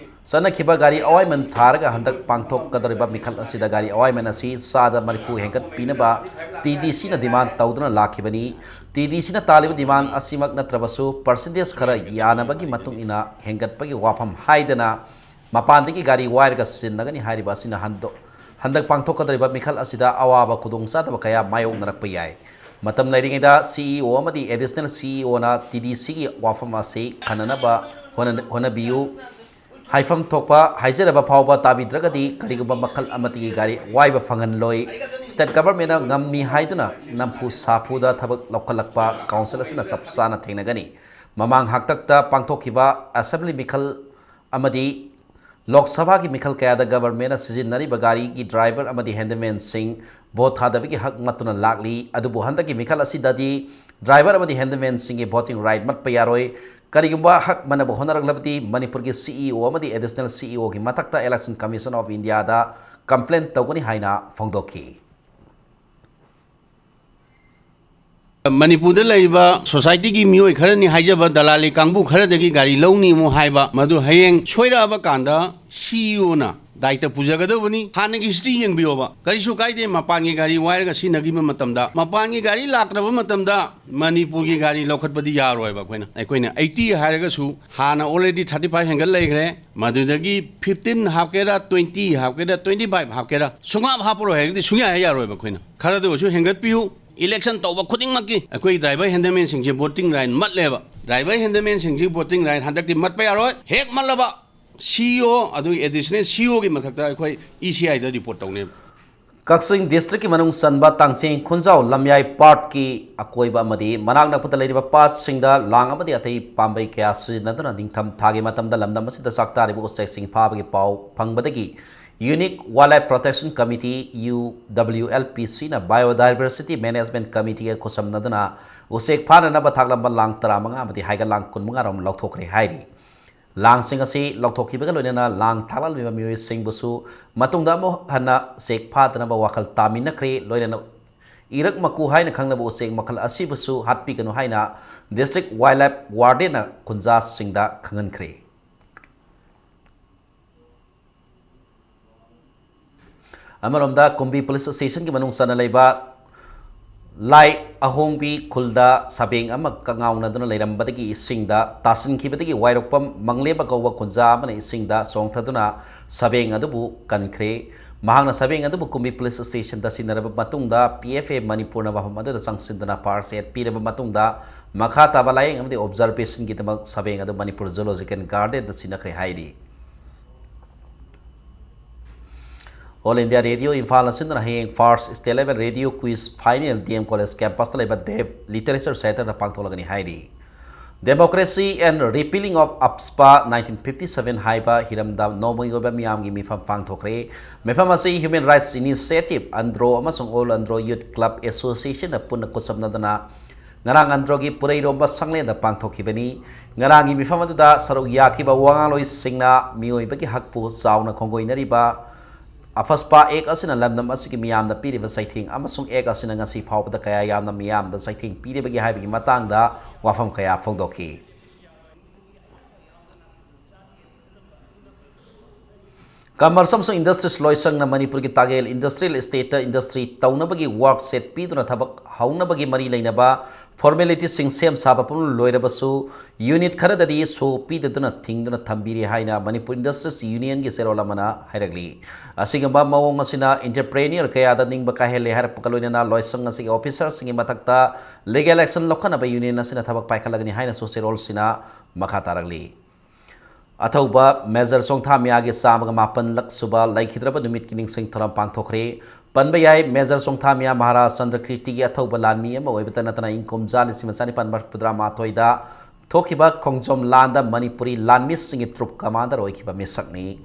ꯆꯠꯅꯈꯤꯕ ꯒꯥꯔꯤ ꯑꯋꯥꯏꯃꯟ ꯊꯥꯔꯒ ꯍꯟꯗꯛ ꯄꯥꯡꯊꯣꯛꯀꯗꯧꯔꯤꯕ ꯃꯤꯈꯜ ꯑꯁꯤꯗ ꯒꯥꯔꯤ ꯑꯋꯥꯏꯃꯟ ꯑꯁꯤ ꯆꯥꯗ ꯃꯔꯤꯐꯨ ꯍꯦꯟꯒꯠꯄꯤꯅꯕ T D C ꯅ demand ꯇꯧꯗꯨꯅ ꯂꯥꯛꯈꯤꯕꯅꯤ꯫ T D C ꯅ ꯇꯥꯜꯂꯤꯕ demand ꯑꯁꯤꯃꯛ ꯅꯠꯇ꯭ꯔꯕꯁꯨ percentage ꯈꯔ ꯌꯥꯅꯕꯒꯤ ꯃꯇꯨꯡ ꯏꯟꯅ ꯍꯦꯟꯒꯠꯄꯒꯤ ꯋꯥꯐꯝ ꯍꯥꯏꯗꯅ ꯃꯄꯥꯟꯗꯒꯤ ꯒꯥꯔꯤ ꯋꯥꯏꯔꯒ ꯁꯤꯖꯤꯟꯅꯒꯅꯤ ꯍꯥꯏꯔꯤꯕ ꯑꯁꯤꯅ ꯍꯟꯗꯣ-, ꯍꯟꯗꯛ ꯄꯥꯡꯊꯣꯛꯀꯗꯧꯔꯤꯕ ꯃꯤꯈꯜ ꯑꯁꯤꯗ ꯑꯋꯥꯕ ꯈꯨꯗꯣꯡꯆꯥꯗꯕ ꯀꯌꯥ ꯃꯥꯌꯣꯛꯅꯔꯛꯄ ꯌꯥꯏ꯫ ꯃꯇꯝ ꯂꯩꯔꯤꯉꯩꯗ C E O ꯑꯃꯗꯤ additional C E O ꯅ T D C ꯒꯤ ꯋꯥꯐꯝ ꯑꯁꯤ ꯈꯟꯅꯅꯕ ꯍꯣꯠꯅ-, ꯍꯣꯠꯅꯕꯤꯌꯨ꯫ ꯍꯥꯏꯐꯝ ꯊꯣꯛꯄ ꯍꯥꯏꯖꯔꯕ ꯐꯥꯎꯕ ꯇꯥꯕꯤꯗ꯭ꯔꯒꯗꯤ ꯀꯔꯤꯒꯨꯝꯕ ꯃꯈꯜ ꯑꯃꯠꯇꯒꯤ ꯒꯥꯔꯤ ꯋꯥꯏꯕ ꯐꯪꯍꯜꯂꯣꯏ꯫ State government ꯅ ꯉꯝꯃꯤ ꯍꯥꯏꯗꯨꯅ ꯅꯝꯐꯨ ꯁꯥꯐꯨꯗ ꯊꯕꯛ ꯂꯧꯈꯠꯂꯛꯄ council ꯑꯁꯤꯅ ꯆꯞ ꯆꯥꯅ ꯊꯦꯡꯅꯒꯅꯤ꯫ ꯃꯃꯥꯡ ꯍꯥꯛꯇꯛꯇ ꯄꯥꯡꯊꯣꯛꯈꯤꯕ ꯑꯦꯁꯦꯝꯕ꯭ꯂꯤ ꯃꯤꯈꯜ ꯑꯃꯗꯤ ꯂꯣꯛ ꯁꯚꯥꯒꯤ ꯃꯤꯈꯜ ꯀꯌꯥꯗ ꯒꯚꯔꯟꯃꯦꯟꯠꯅ ꯁꯤꯖꯤꯟꯅꯔꯤꯕ ꯒꯥꯔꯤꯒꯤ ꯗ꯭ꯔꯥꯏꯚꯔ ꯑꯃꯗꯤ ꯍꯦꯟꯗꯃꯦꯟꯁꯤꯡ ꯚꯣꯠ ꯊꯥꯗꯕꯒꯤ ꯍꯛ ꯃꯠꯇꯨꯅ ꯂꯥꯛꯂꯤ꯫ ꯑꯗꯨꯕꯨ ꯍꯟꯗꯛꯀꯤ ꯃꯤꯈꯜ ꯑꯁꯤꯗꯗꯤ ꯗ꯭ꯔꯥꯏꯚꯔ ꯑꯃꯗꯤ ꯍꯦꯟꯗꯃꯦꯟꯁꯤꯡꯒꯤ ꯚꯣꯇꯤꯡ ꯔꯥꯏꯠ ꯃꯠꯄ ꯌꯥꯔꯣꯏ꯫ ꯀꯔꯤꯒꯨꯝꯕ ꯍꯛ ꯃꯟꯅꯕ ꯍꯣꯠꯅꯔꯛꯂꯕꯗꯤ ꯃꯅꯤꯄꯨꯔꯒꯤ ꯁꯤꯏꯑꯣ ꯑꯃꯗꯤ ꯑꯦꯗꯤꯁꯅꯦꯜ ꯁꯤꯏꯑꯣꯒꯤ ꯃꯊꯛꯇ Election Commission of Indiaꯗ ꯀꯝꯄ꯭ꯂꯦꯟ ꯇꯧꯒꯅꯤ ꯍꯥꯏꯅ ꯐꯣꯡꯗꯣꯛꯈꯤ꯫ ꯃꯅꯤꯄꯨꯔꯗ ꯂꯩꯔꯤꯕ ꯁꯣꯁꯥꯏꯇꯤꯒꯤ ꯃꯤꯑꯣꯏ ꯈꯔꯅꯤ ꯍꯥꯏꯖꯕ ꯗꯂꯥꯂꯤ ꯀꯥꯡꯕꯨ ꯈꯔꯗꯒꯤ ꯒꯥꯔꯤ ꯂꯧꯅꯤ ꯑꯃꯨꯛ ꯍꯥꯏꯕ, ꯃꯗꯨ ꯍꯌꯦꯡ ꯁꯣꯏꯔꯛꯑꯕ ꯀꯥꯟꯗ ꯁꯤꯏꯑꯣꯅ ꯗꯥꯏꯇ ꯄꯨꯖꯒꯗꯕꯅꯤ꯫ ꯍꯥꯟꯅꯒꯤ ꯍꯤꯁꯇ꯭ꯔꯤ ꯌꯦꯡꯕꯤꯌꯣꯕ, ꯀꯔꯤꯁꯨ ꯀꯥꯏꯗꯦ꯫ ꯃꯄꯥꯟꯒꯤ ꯒꯥꯔꯤ ꯋꯥꯏꯔꯒ ꯁꯤꯖꯤꯟꯅꯈꯤꯕ ꯃꯇꯝꯗ, ꯃꯄꯥꯟꯒꯤ ꯒꯥꯔꯤ ꯂꯥꯛꯇ꯭ꯔꯕ ꯃꯇꯝꯗ ꯃꯅꯤꯄꯨꯔꯒꯤ ꯒꯥꯔꯤ ꯂꯧꯈꯠꯄꯗꯤ ꯌꯥꯔꯣꯏꯕ꯫ ꯑꯩꯈꯣꯏꯅ, ꯑꯩꯈꯣꯏꯅ eighty ꯍꯥꯏꯔꯒꯁꯨ ꯍꯥꯟꯅ already thirty five ꯍꯦꯟꯒꯠ ꯂꯩꯈ꯭ꯔꯦ, ꯃꯗꯨꯗꯒꯤ fifteen ꯍꯥꯞꯀꯦꯔꯥ, twenty ꯍꯥꯞꯀꯦꯔꯥ, twenty five ꯍꯥꯞꯀꯦꯔꯥ, ꯁꯨꯡꯍꯥꯞ ꯍꯥꯞꯄꯔꯣꯏ ꯍꯥꯏꯔꯒꯗꯤ ꯁꯨꯡꯌꯥ ꯍꯦꯛ ꯌꯥꯔꯣꯏꯕ꯫ ꯑꯩꯈꯣꯏꯅ ꯈꯔꯗ ꯑꯣꯏꯔꯁꯨ ꯍꯦꯟꯒꯠꯄꯤꯌꯨ꯫ Election ꯇꯧꯕ ꯈꯨꯗꯤꯡꯃꯛꯀꯤ ꯑꯩꯈꯣꯏ ꯗ꯭ꯔꯥꯏꯚꯔ ꯍꯦꯟꯗꯃꯦꯟꯁꯤꯡꯁꯦ ꯚꯣꯇꯤꯡ ꯔꯥꯏꯠ ꯃꯠꯂꯦꯕ꯫ ꯗ꯭ꯔꯥꯏꯚꯔ ꯍꯦꯟꯗꯃꯦꯟꯁꯤꯡꯁꯤ ꯚꯣꯇꯤꯡ ꯔꯥꯏꯠ ꯍꯟꯗꯛꯇꯤ ꯃꯠꯄ ꯌꯥꯔꯣꯏ꯫ ꯍꯦꯛ ꯃꯠꯂꯕ ꯁꯤꯏꯑꯣ ꯑꯗꯨꯒꯤ ꯑꯦꯗꯤꯁꯅꯦꯜ ꯁꯤꯏꯑꯣꯒꯤ ꯃꯊꯛꯇ ꯑꯩꯈꯣꯏ ꯏ ꯁꯤ ꯑꯥꯏꯗ ꯔꯤꯄꯣꯔꯠ ꯇꯧꯅꯦꯕ꯫ ꯀꯛꯆꯤꯡ ꯗꯤꯁꯇ꯭ꯔꯤꯛꯀꯤ ꯃꯅꯨꯡ ꯆꯟꯕ ꯇꯥꯡꯆꯦꯡ ꯈꯨꯟꯖꯥꯎ ꯂꯝꯌꯥꯏ ꯄꯥꯠꯀꯤ ꯑꯀꯣꯏꯕ ꯑꯃꯗꯤ ꯃꯅꯥꯛ ꯅꯛꯄꯗ ꯂꯩꯔꯤꯕ ꯄꯥꯠꯁꯤꯡꯗ ꯂꯥꯡ ꯑꯃꯗꯤ ꯑꯇꯩ ꯄꯥꯝꯕꯩ ꯀꯌꯥ ꯁꯤꯖꯤꯟꯅꯗꯨꯅ ꯅꯤꯡꯊꯝ ꯊꯥꯒꯤ ꯃꯇꯝꯗ ꯂꯝꯗꯝ ꯑꯁꯤꯗ ꯆꯥꯛ ꯇꯥꯔꯤꯕ ꯎꯆꯦꯛꯁꯤꯡ ꯐꯥꯕꯒꯤ ꯄꯥꯎ ꯐꯪꯕꯗꯒꯤ Unique Wildlife Protection Committee, U W L P Cꯅ Biodiversity Management Committeeꯒ ꯈꯨꯠꯁꯝꯅꯗꯨꯅ ꯎꯆꯦꯛ ꯐꯥꯅꯅꯕ ꯊꯥꯛꯂꯝꯕ ꯂꯥꯡ ꯇꯔꯥꯃꯉꯥ ꯑꯃꯗꯤ ꯍꯥꯏꯒ ꯂꯥꯡ ꯀꯨꯟꯃꯉꯥ ꯔꯣꯝ ꯂꯧꯊꯣꯛꯈ꯭ꯔꯦ ꯍꯥꯏꯔꯤ꯫ ꯂꯥꯡꯁꯤꯡ ꯑꯁꯤ ꯂꯧꯊꯣꯛꯈꯤꯕꯒ ꯂꯣꯏꯅꯅ ꯂꯥꯡ ꯊꯥꯛꯂꯝꯂꯤꯕ ꯃꯤꯑꯣꯏꯁꯤꯡꯕꯨꯁꯨ ꯃꯇꯨꯡꯗ ꯑꯃꯨꯛ ꯍꯟꯅ ꯎꯆꯦꯛ ꯐꯥꯗꯅꯕ ꯋꯥꯈꯜ ꯇꯥꯃꯤꯟꯅꯈ꯭ꯔꯦ꯫ ꯂꯣꯏꯅꯅ ꯏꯔꯛ ꯃꯀꯨ ꯍꯥꯏꯅ ꯈꯪꯅꯕ ꯎꯆꯦꯛ ꯃꯈꯜ ꯑꯁꯤꯕꯨꯁꯨ ꯍꯥꯠꯄꯤꯒꯅꯨ ꯍꯥꯏꯅ District Wildlife Wardenꯅ ꯈꯨꯟꯖꯥꯁꯤꯡꯗ ꯈꯪꯍꯟꯈ꯭ꯔꯦ꯫ ꯑꯃꯔꯣꯝꯗ ꯀꯨꯝꯕꯤ ꯄꯨꯂꯤꯁ ꯁ꯭ꯇꯦꯁꯟꯒꯤ ꯃꯅꯨꯡ ꯆꯟꯅ ꯂꯩꯕ ꯂꯥꯏ ꯑꯍꯣꯡꯕꯤ ꯈꯨꯜꯗ ꯁꯥꯕꯦꯡ ꯑꯃ ꯀꯉꯥꯎꯅꯗꯨꯅ ꯂꯩꯔꯝꯕꯗꯒꯤ ꯏꯁꯤꯡꯗ ꯇꯥꯁꯤꯟꯈꯤꯕꯗꯒꯤ ꯋꯥꯏꯔꯣꯛꯄꯝ ꯃꯪꯂꯦꯝꯕ ꯀꯧꯕ ꯈꯨꯟꯖꯥ ꯑꯃꯅ ꯏꯁꯤꯡꯗ ꯆꯣꯡꯊꯗꯨꯅ ꯁꯥꯕꯦꯡ ꯑꯗꯨꯕꯨ ꯀꯟꯈ꯭ꯔꯦ꯫ ꯃꯍꯥꯛꯅ ꯁꯥꯕꯦꯡ ꯑꯗꯨꯕꯨ ꯀꯨꯝꯕꯤ ꯄꯨꯂꯤꯁ ꯁ꯭ꯇꯦꯁꯟꯗ ꯁꯤꯟꯅꯔꯕ ꯃꯇꯨꯡꯗ P F A ꯃꯅꯤꯄꯨꯔꯅ ꯃꯐꯝ ꯑꯗꯨꯗ ꯆꯪꯁꯤꯟꯗꯨꯅ first aid ꯄꯤꯔꯕ ꯃꯇꯨꯡꯗ ꯃꯈꯥ ꯇꯥꯕ ꯂꯥꯌꯦꯡ ꯑꯃꯗꯤ observationꯒꯤꯗꯃꯛ ꯁꯥꯕꯦꯡ ꯑꯗꯨ ꯃꯅꯤꯄꯨꯔ Zoological Gardenꯗ ꯁꯤꯟꯅꯈ꯭ꯔꯦ ꯍꯥꯏꯔꯤ꯫ All India Radio ꯏꯝꯐꯥꯜꯅ ꯁꯤꯟꯗꯨꯅ ꯍꯌꯦꯡ First State Level Radio Quiz Final D M College campusꯇ ꯂꯩꯕ Deaf Literature Centreꯗ ꯄꯥꯡꯊꯣꯛꯂꯒꯅꯤ ꯍꯥꯏꯔꯤ꯫ Democracy and Repealing of AFSPA nineteen fifty seven ꯍꯥꯏꯕ ꯍꯤꯔꯝꯗ ꯅꯣꯡꯃꯒꯤ ꯑꯣꯏꯕ ꯃꯤꯌꯥꯝꯒꯤ ꯃꯤꯐꯝ ꯄꯥꯡꯊꯣꯛꯈ꯭ꯔꯦ꯫ ꯃꯤꯐꯝ ꯑꯁꯤ Human Rights Initiative, ꯑꯟꯗ꯭ꯔꯣ ꯑꯃꯁꯨꯡ All Andro Youth Club Associationꯅ ꯄꯨꯟꯅ ꯈꯨꯠꯁꯝꯅꯗꯨꯅ ꯉꯔꯥꯡ ꯑꯟꯗ꯭ꯔꯣꯒꯤ ꯄꯨꯔꯩꯔꯣꯝꯕ ꯁꯪꯂꯦꯟꯗ ꯄꯥꯡꯊꯣꯛꯈꯤꯕꯅꯤ꯫ ꯉꯔꯥꯡꯒꯤ ꯃꯤꯐꯝ ꯑꯗꯨꯗ ꯁꯔꯨꯛ ꯌꯥꯈꯤꯕ ꯋꯥꯉꯥꯡꯂꯣꯏꯁꯤꯡꯅ ꯃꯤꯑꯣꯏꯕꯒꯤ ꯍꯛꯄꯨ ꯆꯥꯎꯅ ꯈꯣꯡꯒꯣꯏꯅꯔꯤꯕ AFSPA Act ꯑꯁꯤꯅ ꯂꯝꯗꯝ ꯑꯁꯤꯒꯤ ꯃꯤꯌꯥꯝꯗ ꯄꯤꯔꯤꯕ ꯆꯩꯊꯦꯡ ꯑꯃꯁꯨꯡ Act ꯑꯁꯤꯅ ꯉꯁꯤ ꯐꯥꯎꯕꯗ ꯀꯌꯥ ꯌꯥꯝꯅ ꯃꯤꯌꯥꯝꯗ ꯆꯩꯊꯦꯡ ꯄꯤꯔꯤꯕꯒꯦ ꯍꯥꯏꯕꯒꯤ ꯃꯇꯥꯡꯗ ꯋꯥꯐꯝ ꯀꯌꯥ ꯐꯣꯡꯗꯣꯛꯈꯤ꯫ Commerce ꯑꯃꯁꯨꯡ Industries ꯂꯣꯏꯁꯪꯅ ꯃꯅꯤꯄꯨꯔꯒꯤ ꯇꯥꯒꯦꯜ Industrial Estateꯇ industry ꯇꯧꯅꯕꯒꯤ work shed ꯄꯤꯗꯨꯅ ꯊꯕꯛ ꯍꯧꯅꯕꯒꯤ ꯃꯔꯤ ꯂꯩꯅꯕ formalityꯁꯤꯡ ꯁꯦꯝ ꯁꯥꯕ ꯄꯨꯝꯅꯃꯛ ꯂꯣꯏꯔꯕꯁꯨ, unit ꯈꯔꯗꯗꯤ ꯁꯣ ꯄꯤꯗꯗꯨꯅ ꯊꯤꯡꯗꯨꯅ ꯊꯝꯕꯤꯔꯤ ꯍꯥꯏꯅ Manipur Industries Unionꯒꯤ ꯆꯦꯔꯣꯜ ꯑꯃꯅ ꯍꯥꯏꯔꯛꯂꯤ꯫ ꯑꯁꯤꯒꯨꯝꯕ ꯃꯑꯣꯡ ꯑꯁꯤꯅ entrepreneur ꯀꯌꯥꯗ ꯅꯤꯡꯕ ꯀꯥꯏꯍꯜꯂꯦ ꯍꯥꯏꯔꯛꯄꯒ ꯂꯣꯏꯅꯅ ꯂꯣꯏꯁꯪ ꯑꯁꯤꯒꯤ officerꯁꯤꯡꯒꯤ ꯃꯊꯛꯇ legal action ꯂꯧꯈꯠꯅꯕ union ꯑꯁꯤꯅ ꯊꯕꯛ ꯄꯥꯏꯈꯠꯂꯒꯅꯤ ꯍꯥꯏꯅꯁꯨ ꯆꯦꯔꯣꯜꯁꯤꯅ ꯃꯈꯥ ꯇꯥꯔꯛꯂꯤ꯫ ꯑꯊꯧꯕ Major ꯆꯣꯡꯊꯥꯃꯤꯌꯥꯒꯤ ꯆꯥꯝꯃꯒ ꯃꯥꯄꯟꯂꯛ ꯁꯨꯕ ꯂꯩꯈꯤꯗ꯭ꯔꯕ ꯅꯨꯃꯤꯠꯀꯤ ꯅꯤꯡꯁꯤꯡ ꯊꯧꯔꯝ ꯄꯥꯡꯊꯣꯛꯈ꯭ꯔꯦ꯫ ꯄꯟꯕ ꯌꯥꯏ, Major ꯆꯣꯡꯊꯥꯃꯤꯌꯥ ꯃꯍꯥꯔꯥꯖ ꯆꯟꯗ꯭ꯔꯀꯤꯔꯇꯤꯒꯤ ꯑꯊꯧꯕ ꯂꯥꯟꯃꯤ ꯑꯃ ꯑꯣꯏꯕꯇ ꯅꯠꯇꯅ ꯏꯪ ꯀꯨꯝꯖꯥ ꯂꯤꯁꯤꯡ ꯑꯃ ꯆꯅꯤꯄꯥꯟ ꯃꯔꯤꯐꯨꯇꯔꯥ ꯃꯥꯊꯣꯏꯗ ꯊꯣꯛꯈꯤꯕ ꯈꯣꯡꯖꯣꯝ ꯂꯥꯟꯗ ꯃꯅꯤꯄꯨꯔꯤ ꯂꯥꯟꯃꯤꯁꯤꯡꯒꯤ troop commander ꯑꯣꯏꯈꯤꯕ ꯃꯤꯁꯛꯅꯤ꯫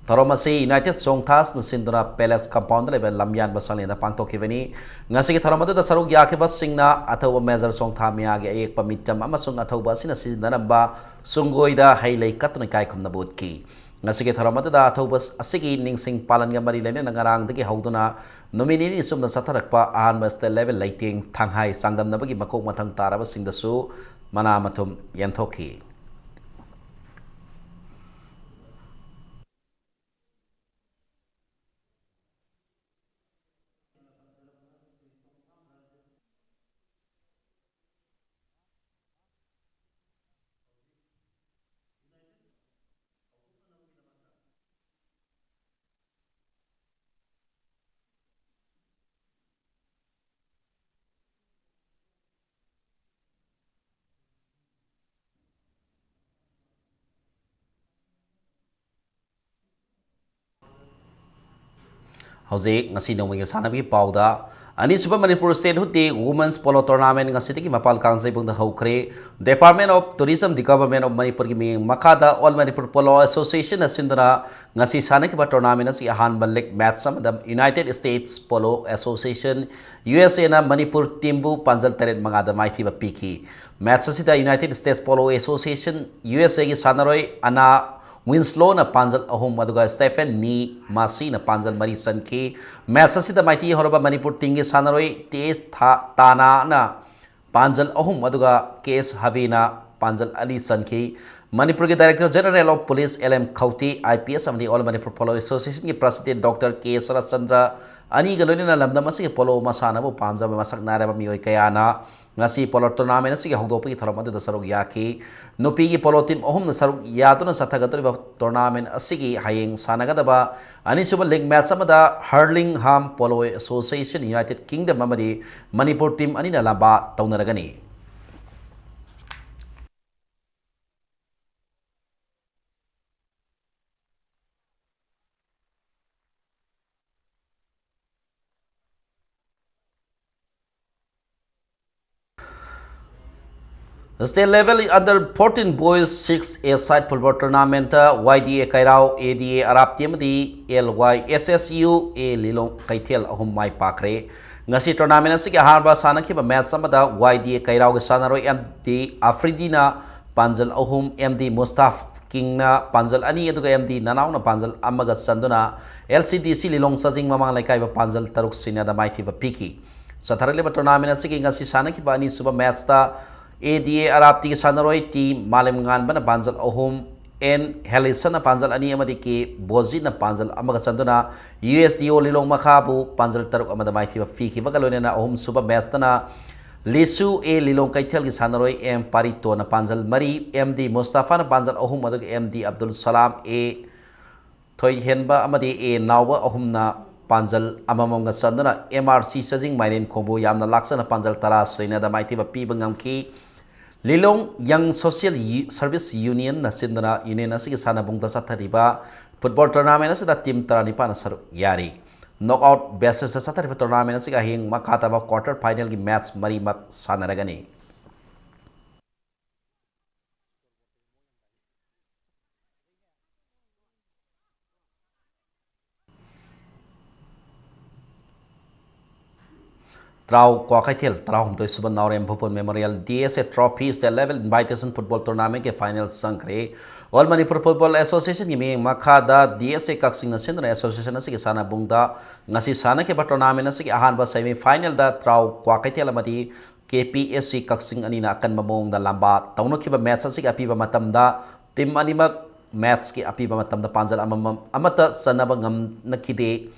ꯊꯧꯔꯝ ꯑꯁꯤ United ꯆꯣꯡꯊꯥꯁꯅ ꯁꯤꯟꯗꯨꯅ palace compoundꯗ ꯂꯩꯕ ꯂꯝꯌꯥꯟꯕ ꯁꯪꯂꯦꯟꯗ ꯄꯥꯡꯊꯣꯛꯈꯤꯕꯅꯤ꯫ ꯉꯁꯤꯒꯤ ꯊꯧꯔꯝ ꯑꯗꯨꯗ ꯁꯔꯨꯛ ꯌꯥꯈꯤꯕꯁꯤꯡꯅ ꯑꯊꯧꯕ Major ꯆꯣꯡꯊꯥꯃꯤꯌꯥꯒꯤ ꯑꯌꯦꯛꯄ ꯃꯤꯇꯝ ꯑꯃꯁꯨꯡ ꯑꯊꯧꯕ ꯑꯁꯤꯅ ꯁꯤꯖꯤꯟꯅꯔꯝꯕ ꯁꯨꯡꯒꯣꯏꯗ ꯍꯩ ꯂꯩ ꯀꯠꯇꯨꯅ ꯏꯀꯥꯏ ꯈꯨꯝꯅꯕ ꯎꯠꯈꯤ꯫ ꯉꯁꯤꯒꯤ ꯊꯧꯔꯝ ꯑꯗꯨꯗ ꯑꯊꯧꯕ ꯑꯁꯤꯒꯤ ꯅꯤꯡꯁꯤꯡ ꯄꯥꯂꯟꯒ ꯃꯔꯤ ꯂꯩꯅꯅ ꯉꯔꯥꯡꯗꯒꯤ ꯍꯧꯗꯨꯅ ꯅꯨꯃꯤꯠ ꯅꯤꯅꯤ ꯆꯨꯞꯅ ꯆꯠꯊꯔꯛꯄ ꯑꯍꯥꯟꯕ state level ꯂꯩꯇꯦꯡ ꯊꯥꯡꯍꯥꯏ ꯆꯥꯡꯗꯝꯅꯕꯒꯤ ꯃꯀꯣꯛ ꯃꯊꯪ ꯇꯥꯔꯕꯁꯤꯡꯗꯁꯨ ꯃꯅꯥ ꯃꯊꯨꯝ ꯌꯦꯟꯊꯣꯛꯈꯤ꯫ ꯍꯧꯖꯤꯛ ꯉꯁꯤ ꯅꯣꯡꯃꯒꯤ ꯁꯥꯟꯅꯕꯒꯤ ꯄꯥꯎꯗ ꯑꯅꯤꯁꯨꯕ ꯃꯅꯤꯄꯨꯔ ꯁ꯭ꯇꯦꯠ ꯍꯨꯠꯇꯤ ꯋꯨꯃꯦꯟꯁ ꯄꯣꯂꯣ ꯇꯣꯔꯅꯥꯃꯦꯟ ꯉꯁꯤꯗꯒꯤ ꯃꯄꯥꯜ ꯀꯥꯡꯖꯩꯕꯨꯡꯗ ꯍꯧꯈ꯭ꯔꯦ꯫ Department of Tourism, the Government of ꯃꯅꯤꯄꯨꯔꯒꯤ ꯃꯤꯠꯌꯦꯡ ꯃꯈꯥꯗ All Manipur Polo Association ꯑꯁꯤꯟꯗꯨꯅ ꯉꯁꯤ ꯁꯥꯟꯅꯈꯤꯕ ꯇꯣꯔꯅꯥꯃꯦꯟ ꯑꯁꯤꯒꯤ ꯑꯍꯥꯟꯕ ꯂꯤꯒ ꯃꯦꯠꯆ ꯑꯃꯗ United States Polo Association, U S ꯑꯦꯅ ꯃꯅꯤꯄꯨꯔ ꯇꯤꯝꯕꯨ ꯄꯥꯟꯖꯜ ꯇꯔꯦꯠ ꯃꯉꯥꯗ ꯃꯥꯏꯊꯤꯕ ꯄꯤꯈꯤ꯫ ꯃꯦꯠꯆ ꯑꯁꯤꯗ United States Polo Association, U S ꯑꯦꯒꯤ ꯁꯥꯟꯅꯔꯣꯏ ꯑꯅꯥ ꯋꯤꯟꯁꯂꯣꯅ ꯄꯥꯟꯖꯜ ꯑꯍꯨꯝ, ꯑꯗꯨꯒ ꯁ꯭ꯇꯦꯐꯦꯟ ꯅꯤ ꯃꯥꯁꯤꯅ ꯄꯥꯟꯖꯜ ꯃꯔꯤ ꯆꯟꯈꯤ꯫ ꯃꯦꯠꯆ ꯑꯁꯤꯗ ꯃꯥꯏꯊꯤ ꯍꯧꯔꯕ ꯃꯅꯤꯄꯨꯔ ꯇꯤꯝꯒꯤ ꯁꯥꯟꯅꯔꯣꯏ ꯇꯤ ꯑꯦꯁ ꯊꯥ-, ꯇꯥꯅꯥꯅ ꯄꯥꯟꯖꯜ ꯑꯍꯨꯝ, ꯑꯗꯨꯒ ꯀꯦ ꯑꯦꯁ ꯍꯕꯤꯅ ꯄꯥꯟꯖꯜ ꯑꯅꯤ ꯆꯟꯈꯤ꯫ ꯃꯅꯤꯄꯨꯔꯒꯤ Director General of Police L M Khaute, I P S ꯑꯃꯗꯤ All Manipur Polo Associationꯒꯤ President Doctor ꯀꯦ ꯁꯔꯠꯆꯟꯗ꯭ꯔ ꯑꯅꯤꯒ ꯂꯣꯏꯅꯅ ꯂꯝꯗꯝ ꯑꯁꯤꯒꯤ ꯄꯣꯂꯣ ꯃꯁꯥꯟꯅꯕꯨ ꯄꯥꯝꯖꯕ ꯃꯁꯛ ꯅꯥꯏꯔꯕ ꯃꯤꯑꯣꯏ ꯀꯌꯥꯅ ꯉꯁꯤ ꯄꯣꯂꯣ ꯇꯣꯔꯅꯥꯃꯦꯟ ꯑꯁꯤꯒꯤ ꯍꯧꯗꯣꯛꯄꯒꯤ ꯊꯧꯔꯝ ꯑꯗꯨꯗ ꯁꯔꯨꯛ ꯌꯥꯈꯤ꯫ ꯅꯨꯄꯤꯒꯤ ꯄꯣꯂꯣ ꯇꯤꯝ ꯑꯍꯨꯝꯅ ꯁꯔꯨꯛ ꯌꯥꯗꯨꯅ ꯆꯠꯊꯒꯗꯧꯔꯤꯕ ꯇꯣꯔꯅꯥꯃꯦꯟ ꯑꯁꯤꯒꯤ ꯍꯌꯦꯡ ꯁꯥꯟꯅꯒꯗꯕ ꯑꯅꯤꯁꯨꯕ ꯂꯤꯒ ꯃꯦꯠꯆ ꯑꯃꯗ Hurlingham Polo Association, United Kingdom ꯑꯃꯗꯤ ꯃꯅꯤꯄꯨꯔ ꯇꯤꯝ ꯑꯅꯤꯅ ꯂꯝꯕꯥ ꯇꯧꯅꯔꯒꯅꯤ꯫ State Level Under Fourteen Boys Six A Side Football Tournamentꯇ ꯋꯥꯏ ꯗꯤ ꯑꯦ ꯀꯩꯔꯥꯎ, ꯑꯦ ꯗꯤ ꯑꯦ ꯑꯔꯥꯞꯇꯤ ꯑꯃꯗꯤ ꯑꯦꯜ ꯋꯥꯏ ꯑꯦꯁ ꯑꯦꯁ ꯌꯨ ꯑꯦ ꯂꯤꯂꯣꯡ ꯀꯩꯊꯦꯜ ꯑꯍꯨꯝ ꯃꯥꯏ ꯄꯥꯛꯈ꯭ꯔꯦ꯫ ꯉꯁꯤ ꯇꯣꯔꯅꯥꯃꯦꯟ ꯑꯁꯤꯒꯤ ꯑꯍꯥꯟꯕ ꯁꯥꯟꯅꯈꯤꯕ ꯃꯦꯠꯆ ꯑꯃꯗ ꯋꯥꯏ ꯗꯤ ꯑꯦ ꯀꯩꯔꯥꯎꯒꯤ ꯁꯥꯟꯅꯔꯣꯏ ꯑꯦꯝ ꯗꯤ ꯑꯐ꯭ꯔꯤꯗꯤꯅ ꯄꯥꯟꯖꯜ ꯑꯍꯨꯝ, ꯑꯦꯝ ꯗꯤ ꯃꯨꯁꯇꯥꯐ ꯀꯤꯡꯅ ꯄꯥꯟꯖꯜ ꯑꯅꯤ, ꯑꯗꯨꯒ ꯑꯦꯝ ꯗꯤ ꯅꯅꯥꯎꯅ ꯄꯥꯟꯖꯜ ꯑꯃꯒ ꯆꯟꯗꯨꯅ ꯑꯦꯜ ꯁꯤ ꯗꯤ ꯁꯤ ꯂꯤꯂꯣꯡ ꯆꯥꯖꯤꯡ ꯃꯃꯥꯡ ꯂꯩꯀꯥꯏꯕꯨ ꯄꯥꯟꯖꯜ ꯇꯔꯨꯛ ꯁꯤꯅꯣꯗ ꯃꯥꯏꯊꯤꯕ ꯄꯤꯈꯤ꯫ ꯆꯠꯊꯔꯛꯂꯤꯕ ꯇꯣꯔꯅꯥꯃꯦꯟ ꯑꯁꯤꯒꯤ ꯉꯁꯤ ꯁꯥꯟꯅꯈꯤꯕ ꯑꯅꯤꯁꯨꯕ ꯃꯦꯠꯆꯇ ꯑꯦ ꯗꯤ ꯑꯦ ꯑꯔꯥꯞꯇꯤꯒꯤ ꯁꯥꯟꯅꯔꯣꯏ ꯇꯤ ꯃꯥꯂꯦꯝꯉꯥꯟꯕꯅ ꯄꯥꯟꯖꯜ ꯑꯍꯨꯝ, ꯑꯦꯟ ꯍꯦꯂꯤꯁꯟꯅ ꯄꯥꯟꯖꯜ ꯑꯅꯤ ꯑꯃꯗꯤ ꯀꯦ ꯕꯣꯖꯤꯠꯅ ꯄꯥꯟꯖꯜ ꯑꯃꯒ ꯆꯟꯗꯨꯅ ꯌꯨ ꯑꯦꯁ ꯗꯤ ꯑꯣ ꯂꯤꯂꯣꯡ ꯃꯈꯥꯕꯨ ꯄꯥꯟꯖꯜ ꯇꯔꯨꯛ ꯑꯃꯗ ꯃꯥꯏꯊꯤꯕ ꯄꯤꯈꯤꯕꯒ ꯂꯣꯏꯅꯅ ꯑꯍꯨꯝꯁꯨꯕ ꯃꯦꯠꯆꯇꯅ ꯂꯤꯁꯨ ꯑꯦ ꯂꯤꯂꯣꯡ ꯀꯩꯊꯦꯜꯒꯤ ꯁꯥꯟꯅꯔꯣꯏ ꯑꯦꯝ ꯄꯥꯔꯤꯇꯣꯅ ꯄꯥꯟꯖꯜ ꯃꯔꯤ, ꯑꯦꯝ ꯗꯤ ꯃꯨꯁꯇꯥꯐꯥꯅ ꯄꯥꯟꯖꯜ ꯑꯍꯨꯝ, ꯑꯗꯨꯒ ꯑꯦꯝ ꯗꯤ ꯑꯕꯗꯨꯜ ꯁꯂꯥꯝ ꯑꯦ ꯊꯣꯏꯍꯦꯟꯕ ꯑꯃꯗꯤ ꯑꯦ ꯅꯥꯎꯕ ꯑꯍꯨꯝꯅ ꯄꯥꯟꯖꯜ ꯑꯃꯃꯝꯒ ꯆꯟꯗꯨꯅ ꯑꯦꯝ ꯑꯥꯔ ꯁꯤ ꯆꯥꯖꯤꯡ ꯃꯥꯏꯔꯦꯟꯈꯣꯡꯕꯨ ꯌꯥꯝꯅ ꯂꯥꯛꯆꯅ ꯄꯥꯟꯖꯜ ꯇꯔꯥ ꯁꯤꯅꯣꯗ ꯃꯥꯏꯊꯤꯕ ꯄꯤꯕ ꯉꯝꯈꯤ꯫ ꯂꯤꯂꯣꯡ ꯌꯪ ꯁꯣꯁꯤꯌꯦꯜ ꯌꯨ-, ꯁꯔꯚꯤꯁ ꯌꯨꯅꯤꯌꯟꯅ ꯁꯤꯟꯗꯨꯅ ꯌꯨꯅꯤꯌꯟ ꯑꯁꯤꯒꯤ ꯁꯥꯟꯅꯕꯨꯡꯗ ꯆꯠꯊꯔꯤꯕ ꯐꯨꯠꯕꯣꯜ ꯇꯣꯔꯅꯥꯃꯦꯟ ꯑꯁꯤꯗ ꯇꯤꯝ ꯇꯔꯥꯅꯤꯄꯥꯟꯅ ꯁꯔꯨꯛ ꯌꯥꯔꯤ꯫ Knockout basis ꯆꯠꯊꯔꯤꯕ tournament ꯑꯁꯤꯒꯤ ꯍꯌꯦꯡ ꯃꯈꯥ ꯇꯥꯕ quarter final ꯒꯤ match ꯃꯔꯤꯃꯛ ꯁꯥꯟꯅꯔꯒꯅꯤ꯫ ꯇ꯭ꯔꯥꯎ ꯀ꯭ꯋꯥꯀꯩꯊꯦꯜ ꯇꯔꯥꯍꯨꯝꯗꯣꯏ ꯁꯨꯕ ꯅꯥꯎꯔꯦꯝ ꯚꯨꯄꯣꯟ Memorial D S A Trophy State Level Invitation Football Tournament ꯀꯤ final ꯆꯪꯈ꯭ꯔꯦ꯫ All Manipur Football Association ꯒꯤ ꯃꯤꯠꯌꯦꯡ ꯃꯈꯥꯗ D S A ꯀꯛꯆꯤꯡꯅ ꯁꯤꯟꯗꯨꯅ association ꯑꯁꯤꯒꯤ ꯁꯥꯟꯅꯕꯨꯡꯗ ꯉꯁꯤ ꯁꯥꯟꯅꯈꯤꯕ tournament ꯑꯁꯤꯒꯤ ꯑꯍꯥꯟꯕ semi final ꯗ ꯇ꯭ꯔꯥꯎ ꯀ꯭ꯋꯥꯀꯩꯊꯦꯜ ꯑꯃꯗꯤ K P S C ꯀꯛꯆꯤꯡ ꯑꯅꯤꯅ ꯑꯀꯟꯕ ꯃꯑꯣꯡꯗ ꯂꯝꯕꯥ ꯇꯧꯅꯈꯤꯕ match ꯑꯁꯤꯒꯤ ꯑꯄꯤꯕ ꯃꯇꯝꯗ team ꯑꯅꯤꯃꯛ match ꯀꯤ ꯑꯄꯤꯕ ꯃꯇꯝꯗ ꯄꯥꯟꯖꯜ ꯑꯃꯃꯝ ꯑꯃꯠꯇ ꯆꯟꯅꯕ ꯉꯝꯅꯈꯤꯗꯦ꯫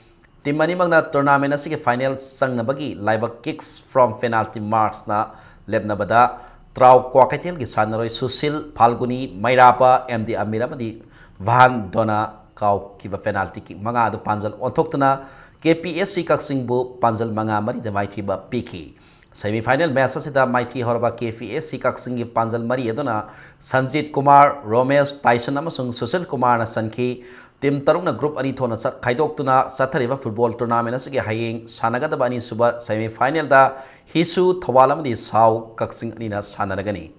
Team ꯑꯅꯤꯃꯛꯅ tournament ꯑꯁꯤꯒꯤ final ꯆꯪꯅꯕꯒꯤ ꯂꯥꯏꯕꯛ kicks from penalty marks ꯅ ꯂꯦꯞꯅꯕꯗ ꯇ꯭ꯔꯥꯎ ꯀ꯭ꯋꯥꯀꯩꯊꯦꯜꯒꯤ ꯁꯥꯟꯅꯔꯣꯏ ꯁꯨꯁꯤꯜ, ꯐꯥꯜꯒꯨꯅꯤ, ꯃꯩꯔꯥꯄ, M D ꯑꯃꯤꯔ ꯑꯃꯗꯤ ꯚꯥꯟ ꯗꯣꯅꯥ ꯀꯥꯎꯈꯤꯕ penalty kick ꯃꯉꯥ ꯑꯗꯨ ꯄꯥꯟꯖꯜ ꯑꯣꯟꯊꯣꯛꯇꯨꯅ K P S C ꯀꯛꯆꯤꯡꯕꯨ ꯄꯥꯟꯖꯜ ꯃꯉꯥ ꯃꯔꯤꯗ ꯃꯥꯏꯊꯤꯕ ꯄꯤꯈꯤ꯫ Semi final match ꯑꯁꯤꯗ ꯃꯥꯏꯊꯤ ꯍꯧꯔꯕ K P S C ꯀꯛꯆꯤꯡꯒꯤ ꯄꯥꯟꯖꯜ ꯃꯔꯤ ꯑꯗꯨꯅ ꯁꯟꯖꯤꯠ ꯀꯨꯃꯥꯔ, ꯔꯣꯃꯦꯁ, ꯇꯥꯏꯁꯟ ꯑꯃꯁꯨꯡ ꯁꯨꯁꯤꯜ ꯀꯨꯃꯥꯔꯅ ꯆꯟꯈꯤ꯫ Team ꯇꯔꯨꯛꯅ group ꯑꯅꯤ ꯊꯣꯛꯅ ꯆꯠ-, ꯈꯥꯏꯗꯣꯛꯇꯨꯅ ꯆꯠꯊꯔꯤꯕ football tournament ꯑꯁꯤꯒꯤ ꯍꯌꯦꯡ ꯁꯥꯟꯅꯒꯗꯕ ꯑꯅꯤꯁꯨꯕ semi final ꯗ ꯍꯤꯁꯨ ꯊꯧꯕꯥꯜ ꯑꯃꯗꯤ ꯁꯥꯎ ꯀꯛꯆꯤꯡ ꯑꯅꯤꯅ ꯁꯥꯟꯅꯔꯒꯅꯤ꯫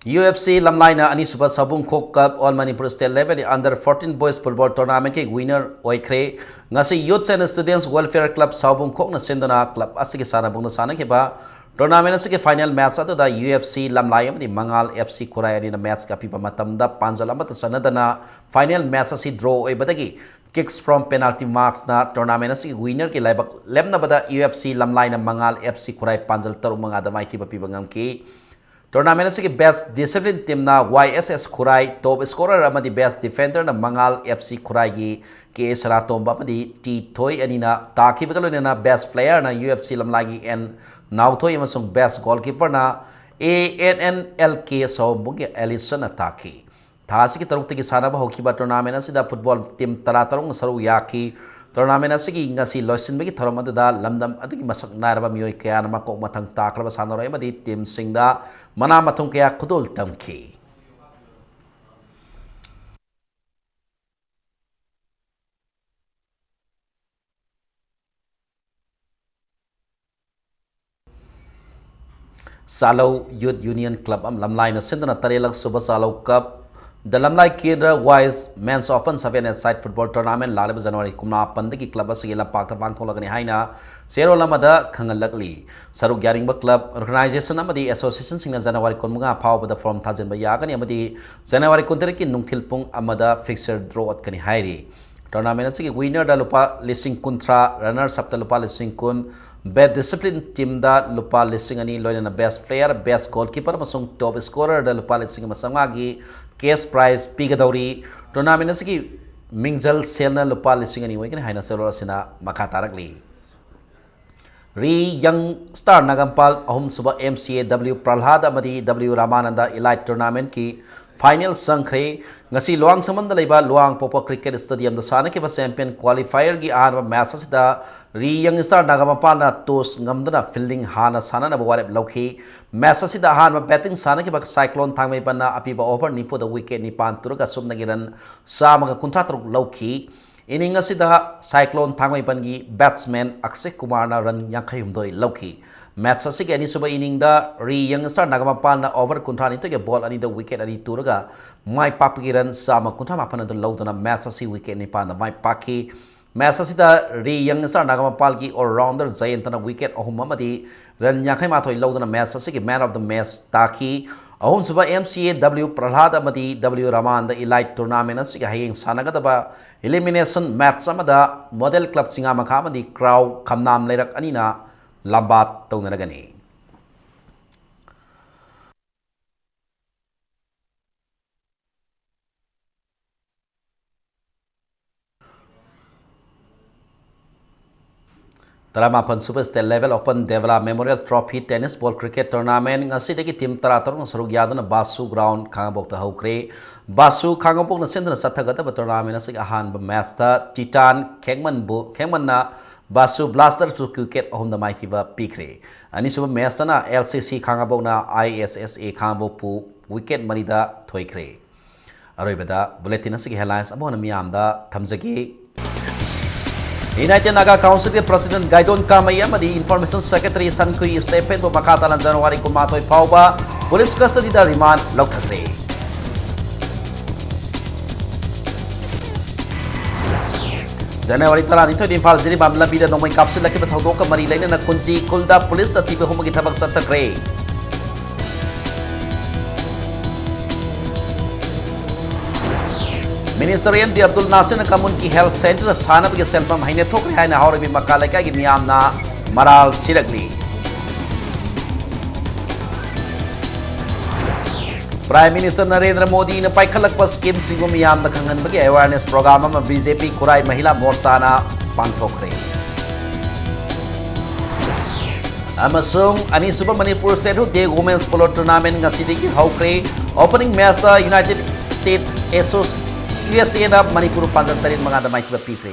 U F C ꯂꯝꯂꯥꯏꯅ ꯑꯅꯤꯁꯨꯕ ꯁꯥꯎꯕꯨꯡꯈꯣꯛ Cup All Manipur State Level Under fourteen Boys Football Tournament ꯀꯤ winner ꯑꯣꯏꯈ꯭ꯔꯦ꯫ ꯉꯁꯤ Youth and Students Welfare Club ꯁꯥꯎꯕꯨꯡꯈꯣꯛꯅ ꯁꯤꯟꯗꯨꯅ club ꯑꯁꯤꯒꯤ ꯁꯥꯟꯅꯕꯨꯡꯗ ꯁꯥꯟꯅꯈꯤꯕ tournament ꯑꯁꯤꯒꯤ final match ꯑꯗꯨꯗ U F C ꯂꯝꯂꯥꯏ ꯑꯃꯗꯤ ꯃꯉꯥꯜ F C ꯈꯨꯔꯥꯏ ꯑꯅꯤꯅ match ꯀꯤ ꯑꯄꯤꯕ ꯃꯇꯝꯗ ꯄꯥꯟꯖꯜ ꯑꯃꯠꯇ ꯆꯟꯅꯗꯅ final match ꯑꯁꯤ draw ꯑꯣꯏꯕꯗꯒꯤ kicks from penalty marks ꯅ tournament ꯑꯁꯤꯒꯤ winner ꯒꯤ ꯂꯥꯏꯕꯛ ꯂꯦꯝꯅꯕꯗ U F C ꯂꯝꯂꯥꯏꯅ ꯃꯉꯥꯜ F C ꯈꯨꯔꯥꯏ ꯄꯥꯟꯖꯜ ꯇꯔꯨꯛ ꯃꯉꯥꯗ ꯃꯥꯏꯊꯤꯕ ꯄꯤꯕ ꯉꯝꯈꯤ꯫ Tournament ꯑꯁꯤꯒꯤ best discipline team ꯅ Y S S ꯈꯨꯔꯥꯏ, top scorer ꯑꯃꯗꯤ best defender ꯅ ꯃꯉꯥꯜ F C ꯈꯨꯔꯥꯏꯒꯤ K A ꯁꯅꯥꯇꯣꯝꯕ ꯑꯃꯗꯤ T ꯊꯣꯏ ꯑꯅꯤꯅ ꯇꯥꯈꯤꯕꯒ ꯂꯣꯏꯅꯅ best player ꯅ U F C ꯂꯝꯂꯥꯏꯒꯤ N ꯅꯥꯎꯊꯣꯏ ꯑꯃꯁꯨꯡ best goalkeeper ꯅ A N N L K ꯁꯥꯎꯕꯨꯡꯒꯤ ꯑꯦꯂꯤꯁꯟꯅ ꯇꯥꯈꯤ꯫ ꯊꯥ ꯑꯁꯤꯒꯤ ꯇꯔꯨꯛꯇꯒꯤ ꯁꯥꯟꯅꯕ ꯍꯧꯈꯤꯕ tournament ꯑꯁꯤꯗ football team ꯇꯔꯥꯇꯔꯨꯛꯅ ꯁꯔꯨꯛ ꯌꯥꯈꯤ꯫ Tournament ꯑꯁꯤꯒꯤ ꯉꯁꯤ ꯂꯣꯏꯁꯤꯟꯕꯒꯤ ꯊꯧꯔꯝ ꯑꯗꯨꯗ ꯂꯝꯗꯝ ꯑꯗꯨꯒꯤ ꯃꯁꯛ ꯅꯥꯏꯔꯕ ꯃꯤꯑꯣꯏ ꯀꯌꯥꯅ ꯃꯀꯣꯛ ꯃꯊꯪ ꯇꯥꯈ꯭ꯔꯕ ꯁꯥꯟꯅꯔꯣꯏ ꯑꯃꯗꯤ teamꯁꯤꯡꯗ ꯃꯅꯥ ꯃꯊꯨꯝ ꯀꯌꯥ ꯈꯨꯗꯣꯜ ꯇꯝꯈꯤ꯫ ꯆꯥꯂꯧ Youth Union Club ꯑꯃ ꯂꯝꯂꯥꯏꯅ ꯁꯤꯟꯗꯨꯅ ꯇꯔꯦꯠꯂꯛ ꯁꯨꯕ ꯆꯥꯂꯧ Cup, The Lamlai Kendra Wise Men's Open Seven-a-Side Football Tournament ꯂꯥꯛꯂꯤꯕ January ꯀꯨꯟꯃꯥꯄꯟꯗꯒꯤ club ꯑꯁꯤꯒꯤ ꯂꯝꯄꯥꯛꯇ ꯄꯥꯡꯊꯣꯛꯂꯒꯅꯤ ꯍꯥꯏꯅ ꯆꯦꯔꯣꯜ ꯑꯃꯗ ꯈꯪꯍꯜꯂꯛꯂꯤ꯫ ꯁꯔꯨꯛ ꯌꯥꯅꯤꯡꯕ club, organizationꯁꯤꯡꯅ January ꯀꯨꯟꯃꯉꯥ ꯐꯥꯎꯕꯗ form ꯊꯥꯖꯤꯟꯕ ꯌꯥꯒꯅꯤ ꯑꯃꯗꯤ January ꯀꯨꯟꯇꯔꯦꯠꯀꯤ ꯅꯨꯡꯊꯤꯜ ꯄꯨꯡ ꯑꯃꯗ fixture draw ꯑꯣꯠꯀꯅꯤ ꯍꯥꯏꯔꯤ꯫ Tournament ꯑꯁꯤꯒꯤ winnerꯗ ꯂꯨꯄꯥ ꯂꯤꯁꯤꯡ ꯀꯨꯟꯊ꯭ꯔꯥ, runners-upꯇ ꯂꯨꯄꯥ ꯂꯤꯁꯤꯡ ꯀꯨꯟ, best discipline teamꯗ ꯂꯨꯄꯥ ꯂꯤꯁꯤꯡ ꯑꯅꯤ, ꯂꯣꯏꯅꯅ best player, best goalkeeper ꯑꯃꯁꯨꯡ top scorerꯗ ꯂꯨꯄꯥ ꯂꯤꯁꯤꯡ ꯑꯃ ꯆꯥꯝꯃꯉꯥꯒꯤ cash prize ꯄꯤꯒꯗꯧꯔꯤ꯫ Tournament ꯑꯁꯤꯒꯤ ꯃꯤꯡꯖꯜ ꯁꯦꯜꯅ ꯂꯨꯄꯥ ꯂꯤꯁꯤꯡ ꯑꯅꯤ ꯑꯣꯏꯒꯅꯤ ꯍꯥꯏꯅ ꯆꯦꯔꯣꯜ ꯑꯁꯤꯅ ꯃꯈꯥ ꯇꯥꯔꯛꯂꯤ꯫ ꯔꯤ ꯌꯪ ꯁ꯭ꯇꯥꯔ ꯅꯥꯒꯥꯃꯄꯥꯜ ꯑꯍꯨꯝꯁꯨꯕ M C A W ꯄ꯭ꯔꯍ꯭ꯂꯥꯗ ꯑꯃꯗꯤ W ꯔꯥꯃꯥꯅꯟꯗ Elite Tournamentꯀꯤ final ꯆꯪꯈ꯭ꯔꯦ꯫ ꯉꯁꯤ ꯂꯨꯋꯥꯡꯁꯪꯕꯝꯗ ꯂꯩꯕ ꯂꯨꯋꯥꯡꯄꯣꯛꯄ Cricket Stadiumꯗ ꯁꯥꯟꯅꯈꯤꯕ champion qualifierꯒꯤ ꯑꯍꯥꯟꯕ match ꯑꯁꯤꯗ ꯔꯤ ꯌꯪ ꯁ꯭ꯇꯥꯔ ꯅꯥꯒꯥꯃꯄꯥꯜꯅ toss ꯉꯝꯗꯨꯅ fielding ꯍꯥꯟꯅ ꯁꯥꯟꯅꯅꯕ ꯋꯥꯔꯦꯞ ꯂꯧꯈꯤ꯫ Match ꯑꯁꯤꯗ ꯑꯍꯥꯟꯕ batting ꯁꯥꯟꯅꯈꯤꯕ ꯁꯥꯏꯀ꯭ꯂꯣꯟ ꯊꯥꯡꯃꯩꯕꯟꯅ ꯑꯄꯤꯕ over ꯅꯤꯐꯨꯗ wicket ꯅꯤꯄꯥꯟ ꯇꯨꯔꯒ ꯁꯨꯞꯅꯒꯤ run ꯆꯥꯝꯃꯒ ꯀꯨꯟꯊ꯭ꯔꯥ ꯇꯔꯨꯛ ꯂꯧꯈꯤ꯫ Inning ꯑꯁꯤꯗ ꯁꯥꯏꯀ꯭ꯂꯣꯟ ꯊꯥꯡꯃꯩꯕꯟꯒꯤ batsman ꯑꯛꯁꯦ ꯀꯨꯃꯥꯔꯅ run ꯌꯥꯡꯈꯩ ꯍꯨꯝꯗꯣꯏ ꯂꯧꯈꯤ꯫ Match ꯑꯁꯤꯒꯤ ꯑꯅꯤꯁꯨꯕ inningꯗ ꯔꯤ ꯌꯪ ꯁ꯭ꯇꯥꯔ ꯅꯥꯒꯥꯃꯄꯥꯜꯅ over ꯀꯨꯟꯊ꯭ꯔꯥ ꯅꯤꯊꯣꯏꯒꯤ ball ꯑꯅꯤꯗ wicket ꯑꯅꯤ ꯇꯨꯔꯒ ꯃꯥꯏ ꯄꯥꯛꯄꯒꯤ run ꯆꯥꯝꯃ ꯀꯨꯟꯊ꯭ꯔꯥ ꯃꯥꯄꯟ ꯑꯗꯨ ꯂꯧꯗꯨꯅ match ꯑꯁꯤ wicket ꯅꯤꯄꯥꯟꯗ ꯃꯥꯏ ꯄꯥꯛꯈꯤ꯫ Match ꯑꯁꯤꯗ ꯔꯤ ꯌꯪ ꯁ꯭ꯇꯥꯔ ꯅꯥꯒꯥꯃꯄꯥꯜꯒꯤ all-rounder ꯖꯌꯟꯇꯅ wicket ꯑꯍꯨꯝ ꯑꯃꯗꯤ run ꯌꯥꯡꯈꯩ ꯃꯥꯊꯣꯏ ꯂꯧꯗꯨꯅ match ꯑꯁꯤꯒꯤ man of the match ꯇꯥꯈꯤ꯫ ꯑꯍꯨꯝꯁꯨꯕ M C A W ꯄ꯭ꯔꯍ꯭ꯂꯥꯗ ꯑꯃꯗꯤ W ꯔꯥꯃꯥꯅꯟꯗ Elite Tournament ꯑꯁꯤꯒꯤ ꯍꯌꯦꯡ ꯁꯥꯟꯅꯒꯗꯕ elimination match ꯑꯃꯗ Model Club ꯆꯤꯡꯉꯥꯃꯈꯥ ꯑꯃꯗꯤ Crow ꯈꯝꯅꯥꯝ ꯂꯩꯔꯛ ꯑꯅꯤꯅ ꯂꯝꯕꯥ ꯇꯧꯅꯔꯒꯅꯤ꯫ ꯇꯔꯥꯃꯥꯄꯟ ꯁꯨꯕ State Level Open Devla Memorial Trophy Tennis Ball Cricket Tournament ꯉꯁꯤꯗꯒꯤ team ꯇꯔꯥꯇꯔꯨꯛꯅ ꯁꯔꯨꯛ ꯌꯥꯗꯨꯅ ꯕꯥꯁꯨ ground ꯈꯥꯉꯕꯣꯛꯇ ꯍꯧꯈ꯭ꯔꯦ꯫ ꯕꯥꯁꯨ ꯈꯥꯉꯕꯣꯛꯅ ꯁꯤꯟꯗꯨꯅ ꯆꯠꯊꯒꯗꯕ tournament ꯑꯁꯤꯒꯤ ꯑꯍꯥꯟꯕ matchꯇ Titan ꯈꯦꯡꯃꯟꯕꯨ, ꯈꯦꯡꯃꯟꯅ ꯕꯥꯁꯨ Blaster wicket ꯑꯍꯨꯝꯗ ꯃꯥꯏꯊꯤꯕ ꯄꯤꯈ꯭ꯔꯦ꯫ ꯑꯅꯤꯁꯨꯕ matchꯇꯅ L C C ꯈꯥꯉꯕꯣꯛꯅ I S S A ꯈꯥꯉꯕꯣꯛꯄꯨ wicket ꯃꯔꯤꯗ ꯊꯣꯏꯈ꯭ꯔꯦ꯫ ꯑꯔꯣꯏꯕꯗ bulletin ꯑꯁꯤꯒꯤ headlines ꯑꯃꯨꯛ ꯍꯟꯅ ꯃꯤꯌꯥꯝꯗ ꯊꯝꯖꯒꯦ꯫ United Naga Councilꯒꯤ President ꯒꯥꯏꯗꯣꯟ ꯀꯥꯃꯩ ꯑꯃꯗꯤ Information Secretary ꯁꯟꯈꯨꯏ ꯁ꯭ꯇꯦꯐꯦꯟꯕꯨ ꯃꯈꯥ ꯇꯥꯅ January ꯀꯨꯟꯃꯥꯊꯣꯏ ꯐꯥꯎꯕ police custodyꯗ remand ꯂꯧꯊꯈ꯭ꯔꯦ꯫ January ꯇꯔꯥꯅꯤꯊꯣꯏꯗ Imphal Jiribam ꯂꯝꯕꯤꯗ ꯅꯣꯡꯃꯩ ꯀꯥꯞꯁꯤꯜꯂꯛꯈꯤꯕ ꯊꯧꯗꯣꯛꯀ ꯃꯔꯤ ꯂꯩꯅꯅ ꯀꯨꯟꯖꯤ ꯈꯨꯜꯗ policeꯅ ꯊꯤꯕ ꯍꯨꯝꯕꯒꯤ ꯊꯕꯛ ꯆꯠꯊꯈ꯭ꯔꯦ꯫ Minister M D Abdul Nasirꯅ ꯀꯃꯨꯟꯒꯤ health centre ꯁꯥꯅꯕꯒꯤ ꯁꯦꯟꯐꯝ ꯍꯩꯅ ꯊꯣꯛꯈ꯭ꯔꯦ ꯍꯥꯏꯅ ꯍꯥꯎꯔꯩꯕꯤ ꯃꯀꯥ ꯂꯩꯀꯥꯏꯒꯤ ꯃꯤꯌꯥꯝꯅ ꯃꯔꯥꯜ ꯁꯤꯔꯛꯂꯤ꯫ Prime Minister ꯅꯔꯦꯟꯗ꯭ꯔ ꯃꯣꯗꯤꯅ ꯄꯥꯏꯈꯠꯂꯛꯄ schemeꯁꯤꯡꯕꯨ ꯃꯤꯌꯥꯝꯗ ꯈꯪꯍꯟꯕꯒꯤ awareness program ꯑꯃ B J P ꯈꯨꯔꯥꯏ ꯃꯍꯤꯂꯥ ꯃꯣꯔꯆꯥꯅ ꯄꯥꯡꯊꯣꯛꯈ꯭ꯔꯦ꯫ ꯑꯃꯁꯨꯡ ꯑꯅꯤꯁꯨꯕ Manipur Statehood Day Women's Polo Tournament ꯉꯁꯤꯗꯒꯤ ꯍꯧꯈ꯭ꯔꯦ꯫ Opening matchꯇ United States ꯑꯦꯁꯣ-, U S Aꯅ Manipur ꯄꯥꯟꯖꯜ ꯇꯔꯦꯠ ꯃꯉꯥꯗ ꯃꯥꯏꯊꯤꯕ ꯄꯤꯈ꯭ꯔꯦ꯫